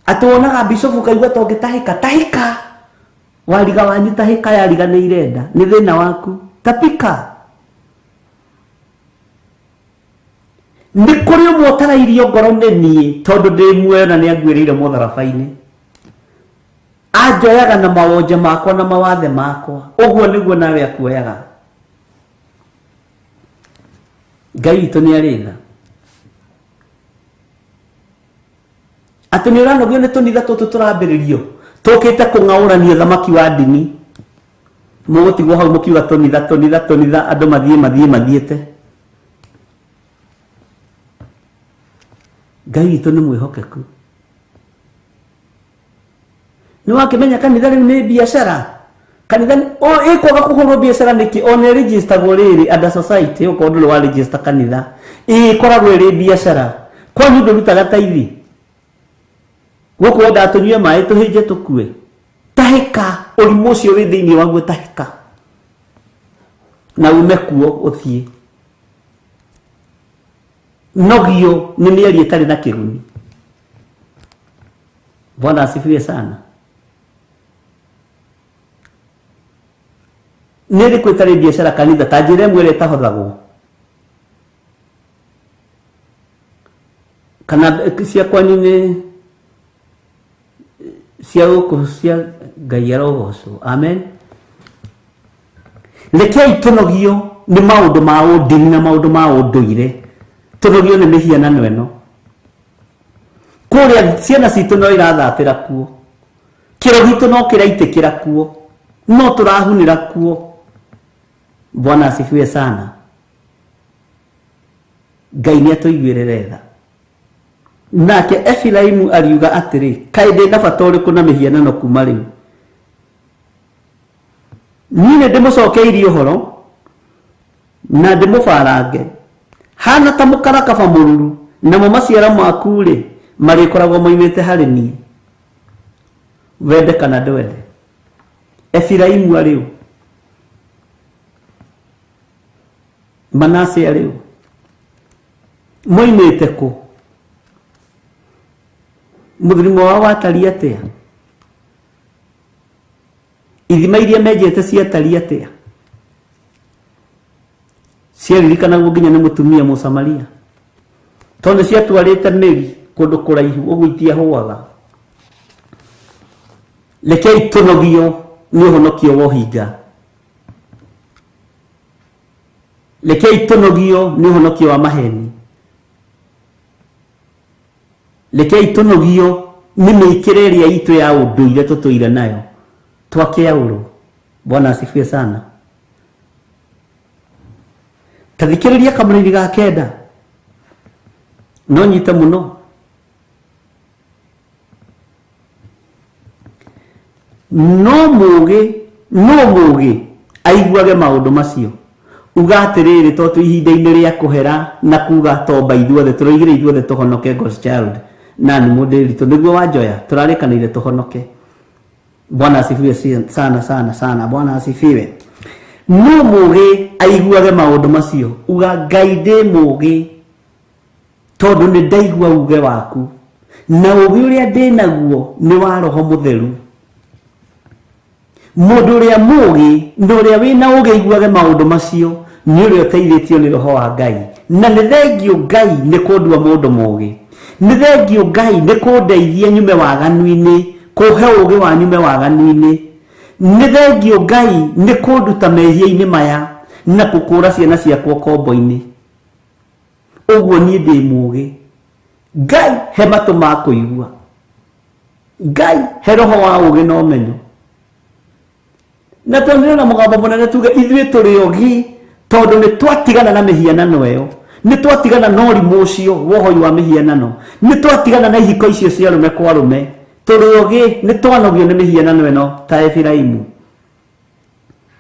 Atĩ wonaga bishofu kaigua ta ũngĩtahĩka, tahĩka wariga wanyu, tahĩka yariga nĩ irenda, nĩ thĩna waku, tapika. Nĩ kũrĩ ũmwe ũtarairio ngoro nĩ niĩ, tondũ ndĩ muoyo na nĩ anguĩrĩire mũtharaba-inĩ. Anjoyaga na mawonje makwa na mawathe makwa, ũguo nĩguo nawe akuoyaga. Ngai witũ nĩ arĩ tha. Atĩ nĩ ũranogio nĩ tũnitha tũtũ tũrambĩrĩrio tũkĩte kũng'aũrania ũthamaki wa ndini, mũgũtigwo hau mũkiuga tũnitha tũnitha tũnitha, andũ mathiĩ mathiĩ mathiĩte. Ngai witũ nĩ mwĩhokeku. Nĩ wakĩmenya kanitha rĩu nĩ biacara. Kanitha ĩkwaga kũhũrwo biacara nĩkĩ? Ona ĩrĩgistagwo rĩrĩ under society, okorwo ndũrĩ wa register kanitha, ĩkoragwo ĩrĩ biacara. Kwanyu ndũrutaga taithi? Gũkũ wendaga tũnyue maĩ tũhĩnje tũkue? Tahĩka ũrimũ ũcio wĩ thĩinĩ waguo, tahĩka na ume kuo ũthiĩ. Nogio nĩ mĩario ĩtarĩ na kĩguni. Bwana asifiwe sana. Nĩ ĩrĩkũ ĩtarĩ biacara kanitha? Ta njĩra ĩmwe ĩrĩa ĩtahothagwo kana cia kwanyu nĩ cia gũkũ cia Ngai arogocwo. Amen. Rekei tũnogio nĩ maũndũ ma ũndini na maũndũ ma ũndũire, tũnogio nĩ mĩhianano ĩno. Kũrĩa ciana citũ no irathatĩra kuo, kĩro gitũ no kĩraitĩkĩra kuo, no tũrahunĩra kuo. Bwana asifiwe sana. Ngai nĩ atũiguĩrĩre tha. Nake Efiraimu ariuga atĩrĩ, kaĩ ndĩ na bata ũrĩkũ na mĩhianano kuma rĩu? Niĩ nĩ ndĩmũcokeirie ũhoro na ndĩmũbarange, hana ta mũkarakaba mũruru, namo maciaro maku-rĩ, marĩkoragwo moimĩte harĩ niĩ. Wende kana ndwende. Efiraimu arĩ ũ? Manase arĩ ũ? Moimĩte kũ? Mũthirimo wao watariĩ atĩa? Ithima iria menjete ciatariĩ atĩa? Ciaririkanagwo nginya nĩ mũtumia Mũsamaria, tondũ ciatwarĩte mĩri kũndũ kũraihu ũguo itiahũaga. Rekei tũnogio nĩ ũhonokio wa ũhinga. Rekei tũnogio nĩ ũhonokio wa maheni. Rekei tũnogio nĩ mĩikĩre ĩrĩa itũ ya ũndũire tũtũire nayo twakĩaũrwo. Bwana asifiwe sana. Ta thikĩrĩria kamũraini ga kenda, no nyite mũno. No mũũgĩ, no mũũgĩ aiguage maũndũ macio. Uga atĩrĩrĩ, to twĩ ihinda-inĩ rĩa kũhera na kuga tomba ithuothe, tũroigire ithuothe tũhonoke God's child. Na nĩ mũndĩritũ nĩguo wanjoya, tũrarĩkanĩire tũhonoke. Bwana asifiwe sana sana sana. Bwana asifiwe. No mũũgĩ aiguage maũndũ macio. Uga Ngai ndĩ mũũgĩ tondũ nĩ ndaigua uge waku, na ũũgĩ ũrĩa ndĩ naguo nĩ wa Roho Mũtheru. Mũndũ ũrĩa mũũgĩ na ũrĩa wĩna ũũgĩ aiguage maũndũ macio nĩ ũrĩa ũteithĩtio nĩ Roho wa Ngai. Na nĩ thengiũ Ngai nĩ kũndua mũndũ mũũgĩ. Nĩ thengiũ Ngai nĩ kũndeithia nyume waganu-inĩ, kũhe ũũgĩ wa nyume waganu-inĩ. Nĩ thengiũ Ngai nĩ kũnduta mehia-inĩ maya na kũkũũra ciana ciakwa ũkombo-inĩ. Ũguo niĩ ndĩ mũũgĩ. Ngai he matũ ma kũigua. Ngai he roho wa ũũgĩ na ũmenyo. Na twanĩrĩre na mũgambo mũnene tuge ithuĩ tũrĩ ogĩ. Tondũ nĩ twatigana na mĩhianano ĩyo, nĩ twatigana na ũrimũ ũcio wa ũhoi wa mĩhianano, nĩ twatigana na ihiko icio cia arũme kwa arũme. Tũrĩ ogĩ, nĩ twanogio nĩ mĩhianano ĩno ta Efiraimu.